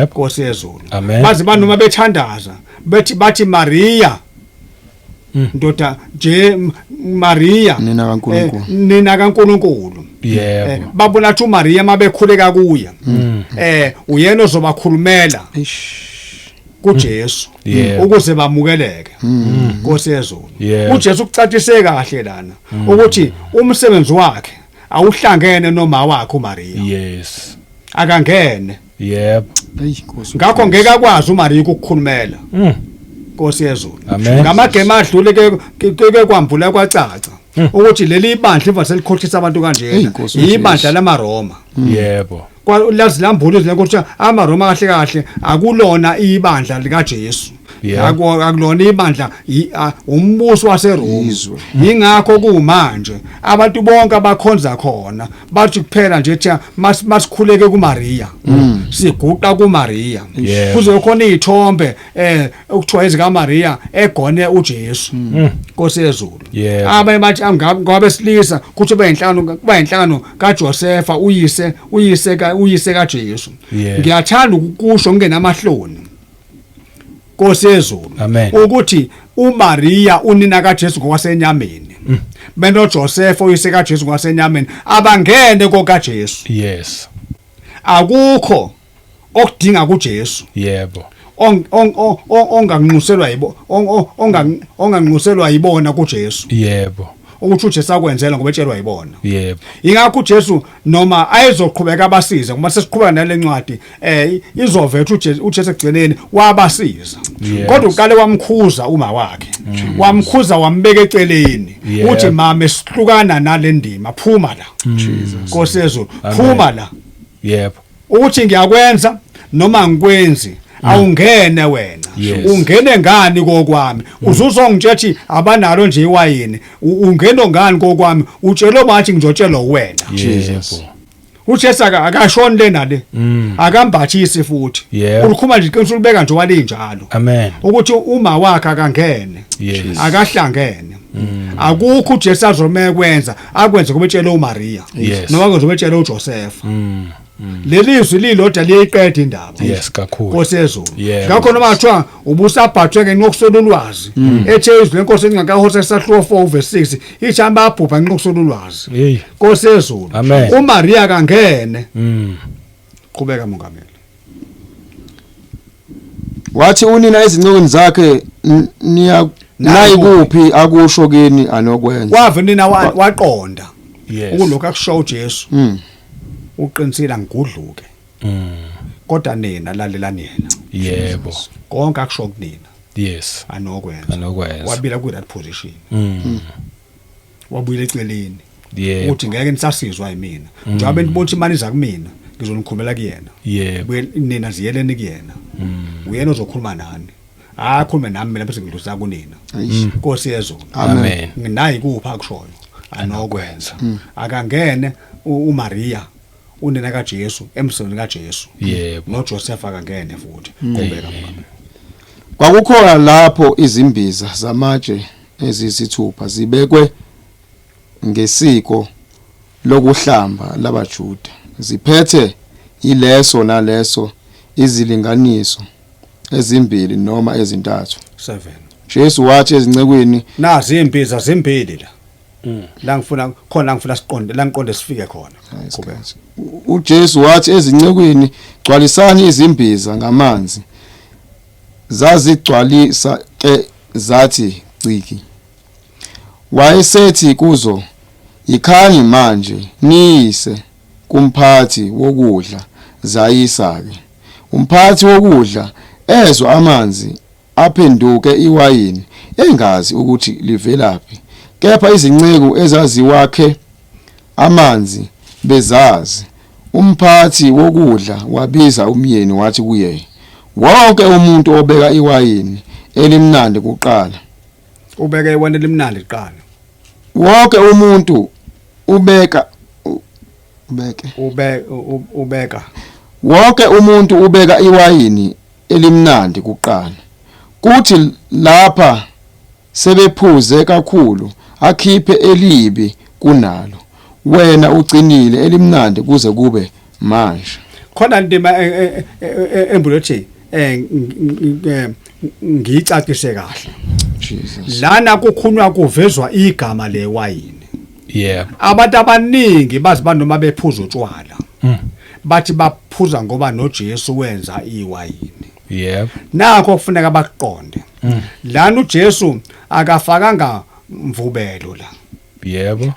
Nkosi yezulu. Amen. Baze banoma bethandaza bethi Maria, ndoda nje Maria, Nina kaNkulunkulu. Nina kaNkulunkulu. Babona ukuthi uMaria mabekhuleka kuye, uyena ozobakhulumela kuJesu ukuze bamukeleke. Nkosi yezulu. UJesu ucacise kahle lana ukuthi umsebenzi wakhe awuhlangene noma wakhe uMaria. Akangene. Yebo. Ey Nkosi. Ngakho ngeke akwazi uMaria ukukhulumela. Nkosi yezulu. Amen. Ngamagema adlule ke kwambula kwacaca ukuthi leli ibandla imva selikhohlisa abantu Ey, kanjena, Nkosi uJesu. ibandla lamaRoma. Yebo. Lazi lambula izwi lenkosi ukuthi amaRoma kahle kahle akulona ibandla likaJesu. Akulona ibandla, umbuso waseRoma. Izwe. Yingakho kumanje abantu bonke abakhonza khona bathi kuphela nje thina masikhuleke kuMaria, siguqa kuMaria. Kuze khona izithombe okuthiwa ezikaMaria egone uJesu. Nkosi yezulu. Abaye bathi ngabesilisa kuthi bayinhlangano kaJosepha, uyise kaJesu. Ngiyathanda ukusho ngingenamahloni. Nkosi yezulu. Amen. Ukuthi uMaria unina kaJesu ngokwasenyameni, benoJoseph uyise kaJesu ngokwasenyameni, abangene kokaJesu. Akukho okudinga kuJesu. Onganxuselwa yibo, onganxuselwa yibona kuJesu. Ukuthi uJesu akwenzela ngoba etshelwa yibona. Ingakho uJesu noma ayezoqhubeka abasize, ngoba sesiqhubeka nalencwadi, izovetha uJesu ekugcineni wabasiza. Kodwa uqale wamkhuza uma wakhe. Wamkhuza wambeka eceleni. Uthi mama esihlukana nalendima, phuma la. Jesus. Nkosi yezulu, Amen. phuma la. Ukuthi ngiyakwenza noma ngikwenzi, awungene wena. Ungene ngani kokwami? Uzuzongitshela ukuthi abanalo nje iwayini. Ungene ngani kokwami? Utshelo bathi ngizotshelwa wena. Jesus. uJesu akashoni lena le. Akambathisi futhi. Ulikhuma nje iqiniso, ulibeka nje walinjalo. Amen. Ukuthi uma wakhe akangene. Akahlangene. Akukho uJesu azomeka kwenza, akwenze kubetshela uMaria. Noma akwenze kubetshela uJoseph. Leli zwi lilodwa liyayiqeda indaba. Yes, kakhulu. Nkosi yezulu. Yebo. Ngakho noma kuthiwa ubusabhathwe ngenxa yokuswela ulwazi, ethe izwi lenkosi engakaHosea sahluko 4 verse 6, ithi ababhubha ngenxa yokuswela ulwazi. Hey. Nkosi yezulu. Amen. uMaria kangene. Qhubeka mongameli. Wathi unina ezincekwini zakhe, niya Nayi nayikuphi akusho kini anokwenza. Wave nina waqonda. Ukulokhu akusho uJesu. Uqinisile ngigudluke. Kodwa nina lalelani yena. Yebo. Konke akusho kunina. Anokwenza. Anokwenza. Wabila ku right position. Wabuyela eceleni. Uthi ngeke nisasizwa yimina. Njengoba nibona ukuthi imali iza kumina, ngizonikhulumela kuyena. Buye nina ziyeleni kuyena. Uyena ozokhuluma nani. Akhulume nami mina bese ngidlulisa kunina. Eish. Nkosi yezulu. Amen. Nginayi kupha akushoyo. Anokwenza. Akangene uMaria unina kaJesu emsebenzini kaJesu. NoJoseph akangene futhi. Qhubeka mama. Kwakukhona lapho izimbiza zamatshe ezisithupha zibekwe ngesiko lokuhlamba labaJuda, ziphethe ileso naleso izilinganiso ezimbili noma ezintathu. 7. Jesu wathi ezincekwini, Nazi imbiza zimbili la. La ngifuna khona, ngifuna siqonde la, ngiqonde sifike khona. Qhubeka. uJesu wathi ezincekwini, gcwalisani izimbiza ngamanzi. Zazigcwalisa ke zathi ciki. Wayesethi kuzo, yikhani manje niyise kumphathi wokudla. Zayisa ke. Umphathi wokudla ezwa amanzi aphenduke iwayini, engazi ukuthi livelaphi, kepha izinceku ezaziwakhe amanzi bezazi. Umphathi wokudla wabiza umyeni wathi kuye, wonke umuntu obeka iwayini elimnandi kuqala, Ubeke iwayini elimnandi kuqala. Wonke umuntu ubeka ubeke Ubeka wonke umuntu ubeka iwayini elimnandi kuqala, kuthi lapha sebephuze kakhulu akhiphe elibi kunalo, wena ugcinile elimnandi kuze kube manje. Khona indima embulothi ngiyicacise kahle. Jesus. Lana kukhulunywa, kuvezwa igama lewayini. Abantu abaningi bazi banoma bephuza utshwala, bathi baphuza ngoba noJesu wenza iwayini. Nakho kufuneka bakuqonde. Lana uJesu akafakanga mvubelo la,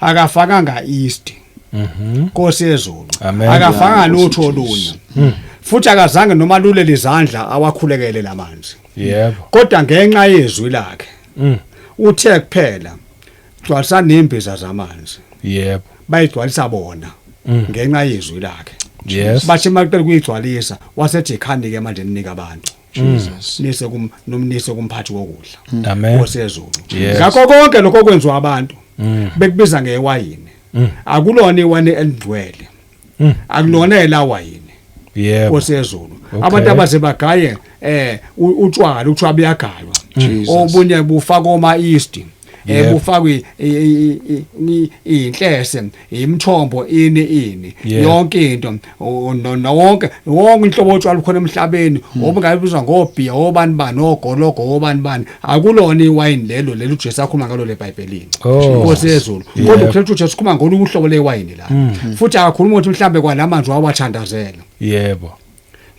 akafakanga yeast. Nkosi yezulu. Amen. Akafakanga lutho olunye, futhi akazange noma lulele izandla awakhulekele lamanzi, kodwa ngenxa yezwi lakhe uthe kuphela, gcwalisa nembiza zamanzi. Bayigcwalisa bona ngenxa yezwi lakhe. Bathi maqela kuyigcwalisa, wasethi khani ke manje ninika abantu. Jesus. Nise kum nomnise kumphathi wokudla. Amen. Nkosi yezulu. Yes. Ngakho konke lokho kwenziwa abantu bekubiza ngewayini, akulona iwayini elingcwele. Akulona elawayini. Nkosi yezulu. Abantu abaze bagaye utshwala, utshwala buyagaywa. Jesus. Obunye bufakwa oma yeast, bufakwe inhlese, imthombo, ini ini, yonke into, wonke wonke inhlobo yotshwala khona emhlabeni, obungayibizwa ngobhiya, obani bani, ogologo, obani bani, akulona iwayini lelo lelo uJesu akhuluma ngalo leBhayibhelini. Nkosi yezulu. Kodwa ukuthetha uJesu ukhuluma ngolunye uhlobo lewayini la, futhi akakhuluma ukuthi mhlambe kwalamanzi wawathandazela.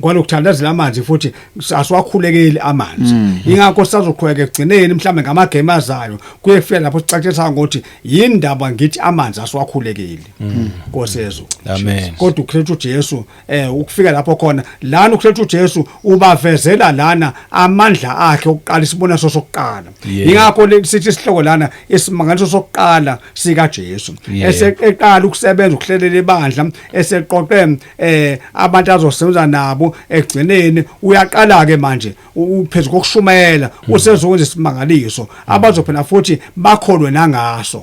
Kwalokuthandazela amanzi, futhi asiwakhulekeli amanzi. Ingakho sisazoqhubeka ekugcineni mhlambe ngamagame azayo, kuye kufika lapho sicacisa ngokuthi yindaba ngithi amanzi asiwakhulekeli. Nkosi yezulu. Amen. Kodwa uKristu Jesu, ukufika lapho khona lana, uKristu Jesu ubavezela lana amandla akhe okuqala, isiboniso sokuqala. Ingakho sithi isihloko lana isimangaliso sokuqala sika Jesu, eseqala ukusebenza, ukuhlelela ibandla, eseqoqe abantu azosebenza nabo. Ekugcineni uyaqala ke manje uphezulu kokushumayela, usezokwenza isimangaliso abazophela futhi bakholwe nangaso.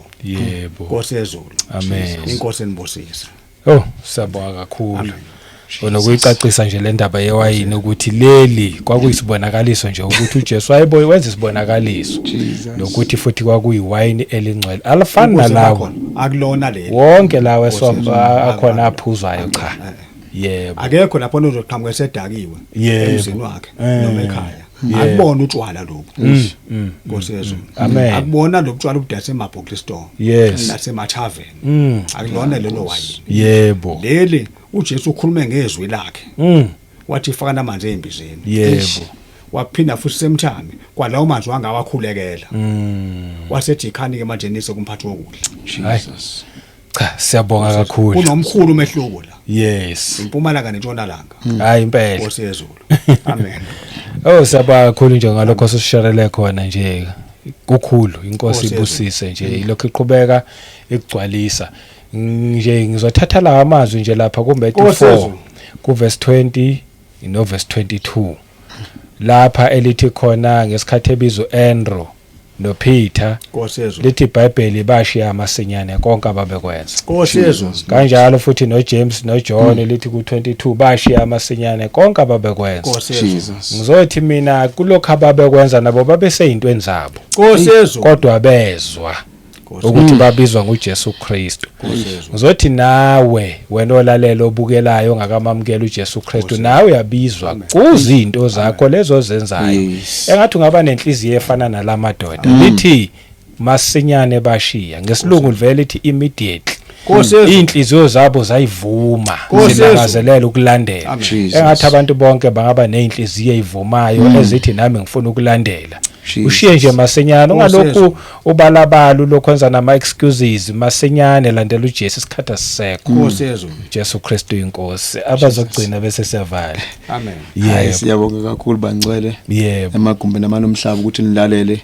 Nkosi yezulu. Amen. Inkosi enibusise. Oh, siyabonga kakhulu. Onokuyicacisa nje le ndaba yewayini, ukuthi leli kwakuyisibonakaliso nje ukuthi uJesu wayebuye wenza isibonakaliso. Jesus. Nokuthi futhi kwakuyiwayini elingcwele. Alifani Inkosi nalawo. bakhona, akulona leli. Wonke lawo Nkosi yezulu. akhona aphuzwayo, cha. Yebo. Akekho lapho ozoqhamuka esedakiwe emzini wakhe noma ekhaya. Akubona utshwala lobu. Nkosi yezulu. Amen. Akubona lo tshwala obudayisa emabhokisi store nasemathaveni. Akulona lelo wayini. Leli uJesu ukhulume ngezwi lakhe. Wathi faka amanzi embizeni. Waphinda futhi semthami kwalawo manzi wangawakhulekela. Wasethi khani ke manje nise kumphathi wokudla. Jesus. Cha, siyabonga kakhulu. Kunomkhulu umehluko la. Impumalanga nentshonalanga. Hayi impela. Nkosi yezulu. Amen. Oh, siyabonga kakhulu nje ngalokho osisharele khona nje, kukhulu. Inkosi Nkosi ibusise nje, ilokhu iqhubeka ikugcwalisa. Nje ngizothatha lawa amazwi nje lapha kuMatthew Nkosi 4 yezulu. ku verse 20 no verse 22, lapha elithi khona ngesikhathi ebizwa Andrew noPeter, Nkosi yezulu. lithi iBhayibheli bashiya amasinyane konke ababekwenza. Nkosi yezulu. Kanjalo futhi noJames noJohn, lithi ku22 bashiya amasinyane konke ababekwenza. Nkosi yezulu. Jesus. Ngizothi mina kulokho ababekwenza nabo babeseyintweni zabo, Nkosi yezulu. kodwa bezwa Nkosi ukuthi babizwa nguJesu Kristu. Nkosi yezulu. Ngizothi nawe, wena olalela, obukelayo, ongakamamukela uJesu Kristu, nawe uyabizwa kuzinto zakho lezo zenzayo. Engathi ungaba nenhliziyo efana nalamadoda, lithi masinyane bashiya. Ngesilungu livele lithi immediately. Nkosi yezulu. Inhliziyo zabo zayivuma, Nkosi yezulu. zilangazelela ukulandela. Amen. Jesus. Engathi abantu bonke bangaba nezinhliziyo ezivumayo ezithi nami ngifuna ukulandela. Jesus. Ushiye nje masinyane, Nkosi ungalokhu yezulu. ubalabala, ulokhu wenza nama excuses. Masinyane landela uJesu, isikhathi asisekho. Nkosi yezulu. Jesu Kristu inkosi. Abazogcina bese siyavala. Amen. Hayi, siyabonga kakhulu bangcwele emagumbini amane omhlaba ukuthi nilalele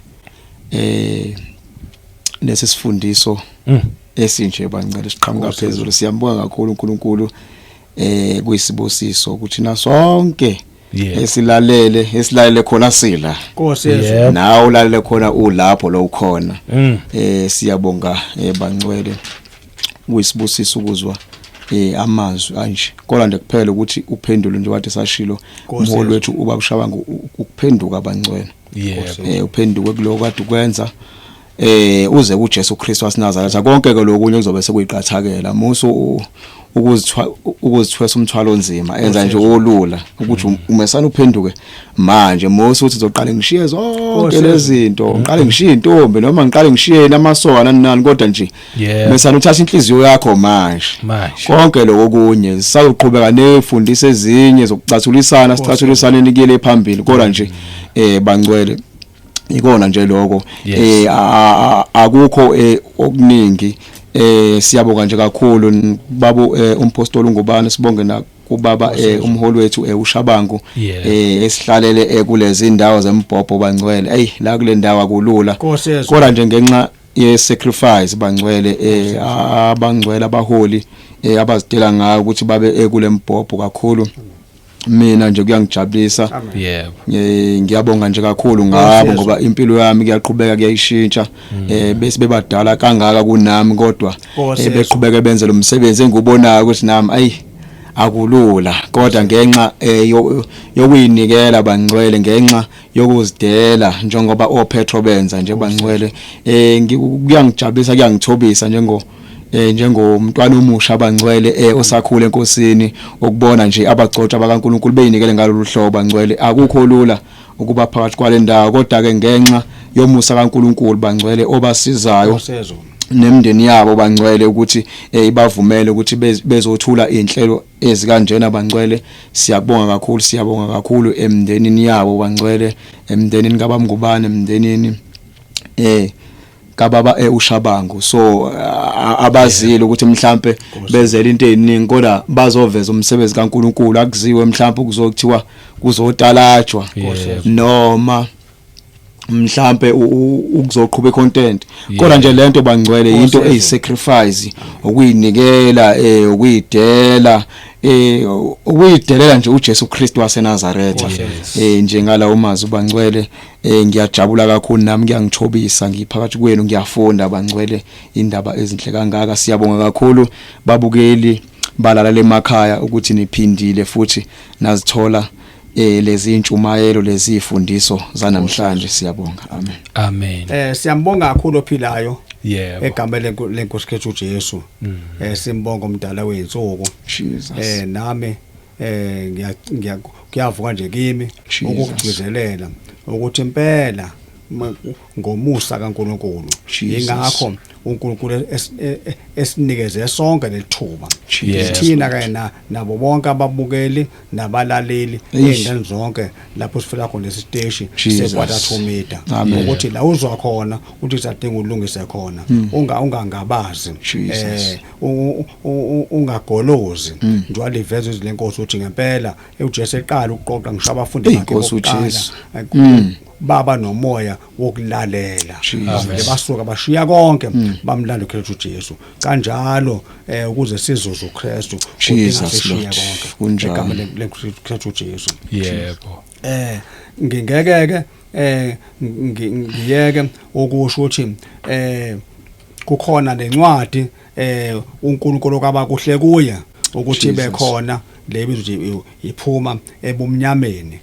lesi sifundiso esinje bangcwele siqhamuka phezulu. Siyambonga kakhulu uNkulunkulu. Kuyisibusiso ukuthi nasonke esilalele khona sila Nkosi yezulu, nawe ulalele khona ulapho lo ukhona. Siyabonga bangcwele, kuyisibusiso ukuzwa amazwi anje, kodwa nje kuphela ukuthi uphendule nje wathi sashilo umholi wethu ubaba uShabangu, ukuphenduka abangcwele. Uphenduke kuloko kade ukwenza, uze kuJesu Kristu waseNazaretha. Konke ke lokunye kuzobe sekuyiqathakela. Musu ukuzithwesa umthwalo onzima, enza nje olula ukuthi umesana uphenduke manje. Musu uthi uzoqale ngishiye zonke lezi zinto, ngiqale ngishiye intombi noma ngiqale ngishiye namasoka nani nani, kodwa nje mesana uthatha inhliziyo yakho manje. Konke lokho kunye sisazoqhubeka nefundisa ezinye zokucathulisana, sicathulisane kuyele phambili, kodwa nje bangcwele ikona nje lokho. Akukho okuningi. Siyabonga nje kakhulu babo umpostoli uNgubane, sibonge na kubaba umholi wethu uShabangu esihlalele kulezi indawo zembhobho bangcwele. Ey, la kule ndawo akulula, kodwa nje ngenxa ye sacrifice bangcwele, abangcwele abaholi abazidela ngayo ukuthi babe kule mbhobho kakhulu, mina nje kuyangijabulisa. Ngiyabonga nje kakhulu ngabo, ngoba impilo yami kuyaqhubeka kuyayishintsha. Bese bebadala kangaka kunami, kodwa beqhubeka benze lo msebenzi engubonayo ukuthi nami ayi akulula, kodwa ngenxa yokuyinikela bangcwele, ngenxa yokuzidela njengoba oPetro benza nje bangcwele, kuyangijabulisa, kuyangithobisa njengomntwana omusha abangcwele osakhula enkosini, ukubona nje abagcotshwa bakaNkuluNkulu beyinikele ngalolu hlobo bangcwele. Akukho lula ukuba phakathi kwale ndawo, kodwa ke ngenxa yomusa kaNkuluNkulu bangcwele obasizayo nemindeni yabo bangcwele ukuthi ibavumele ukuthi bezothula inhlelo ezikanjena bangcwele, siyabonga kakhulu, siyabonga kakhulu emndenini yabo bangcwele, emndenini kaBamngubane, emndenini kababa uShabangu. So abazile ukuthi mhlambe bezele into eziningi, kodwa bazoveza umsebenzi kaNkuluNkulu. Akuziwe mhlambe kuzothiwa kuzotalajwa noma mhlambe ukuzoqhubeka content, kodwa nje lento bangcwele into eyi sacrifice, ukuyinikela, ukuyidela, ukuyidelela nje uJesu Kristu waseNazaretha. Njengalawo mazwi bangcwele, ngiyajabula kakhulu nami, kuyangithobisa, ngiphakathi kwenu, ngiyafunda bangcwele indaba ezinhle kangaka. Siyabonga kakhulu babukeli balala emakhaya ukuthi niphindile futhi nazithola lezi intshumayelo, lezi ifundiso zanamhlanje. Siyabonga, amen. Amen. Siyambonga kakhulu ophilayo egameni lenkosi Kristu Jesu. Simbonga umdala weinsuku. Nami ngiyavuka nje kimi ukugcizelela ukuthi impela ngomusa kaNkuluNkulu, ingakho uNkulunkulu esinikeze sonke lethuba, thina kanye nabo bonke ababukeli nabalaleli ey'ndaweni zonke lapho sifika khona lesiteshi se-Quarter Media, ukuthi la uzwa khona ukuthi sadinga ulungise khona, ungangabazi, ungagolozi njengoba liveza izwi lenkosi ukuthi ngempela uJesu eqala ukuqoqa ngisho abafundi bakhe bokuqala baba nomoya wokulalela, basuka bashiya konke bamlanda uKristu Jesu. Kanjalo ukuze sizuze uKristu kudinga sishiye konke egameni leKristu Jesu. Yebo. Ngingeke ke ngiyeke ukusho ukuthi kukhona lencwadi uNkulunkulu kwaba kuhle kuye ukuthi ibe khona le bizwa iphuma ebumnyameni,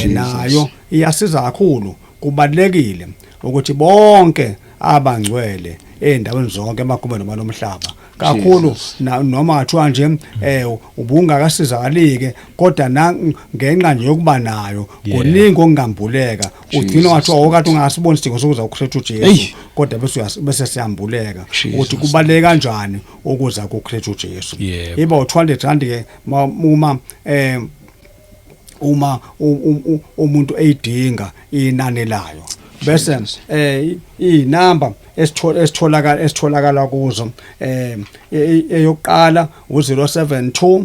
nayo iyasiza kakhulu. Kubalekile ukuthi bonke abangcwele endaweni zonke emagumeni nomhlaba kakhulu, noma ngathiwa nje ubungakasizakalike, kodwa ngenxa nje yokuba nayo kuningi okungambuleka, ugcina wathiwa okade ungasiboni isidingo sokuza kuKristu Jesu, kodwa bese siyambuleka ukuthi kubaleke kanjani ukuza kuKristu Jesu. Iba u200 rand ke uma umuntu eyidinga inani layo, bese inamba esitholakala kuzo, eyokuqala u072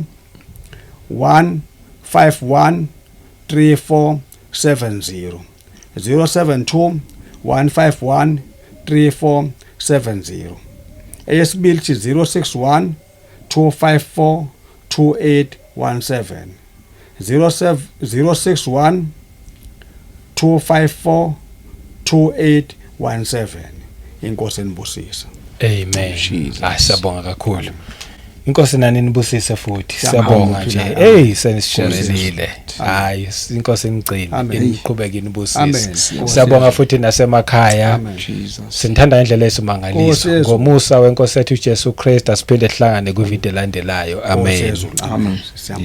151 3470, 072 151 3470. Eyesibili 061 254 2817, 07 061 254 2817. Inkosi enibusisa. Amen. Jesus. Ah, siyabonga kakhulu. Inkosi nani nibusise futhi. Siyabonga, Siyabonga nje. uphila. Hey, senisisherelile. Hayi, inkosi inigcine, Amen. iniqhubeke inibusise. Amen. Siyabonga futhi nasemakhaya. Amen. Jesus. Sinithanda ngendlela Nkosi esimangaliso. Yesu. Ngomusa wenkosi yethu uJesu Kristu asiphinde sihlangane kwivideo elandelayo. Nkosi Amen. yezulu. Amen. Siyabonga.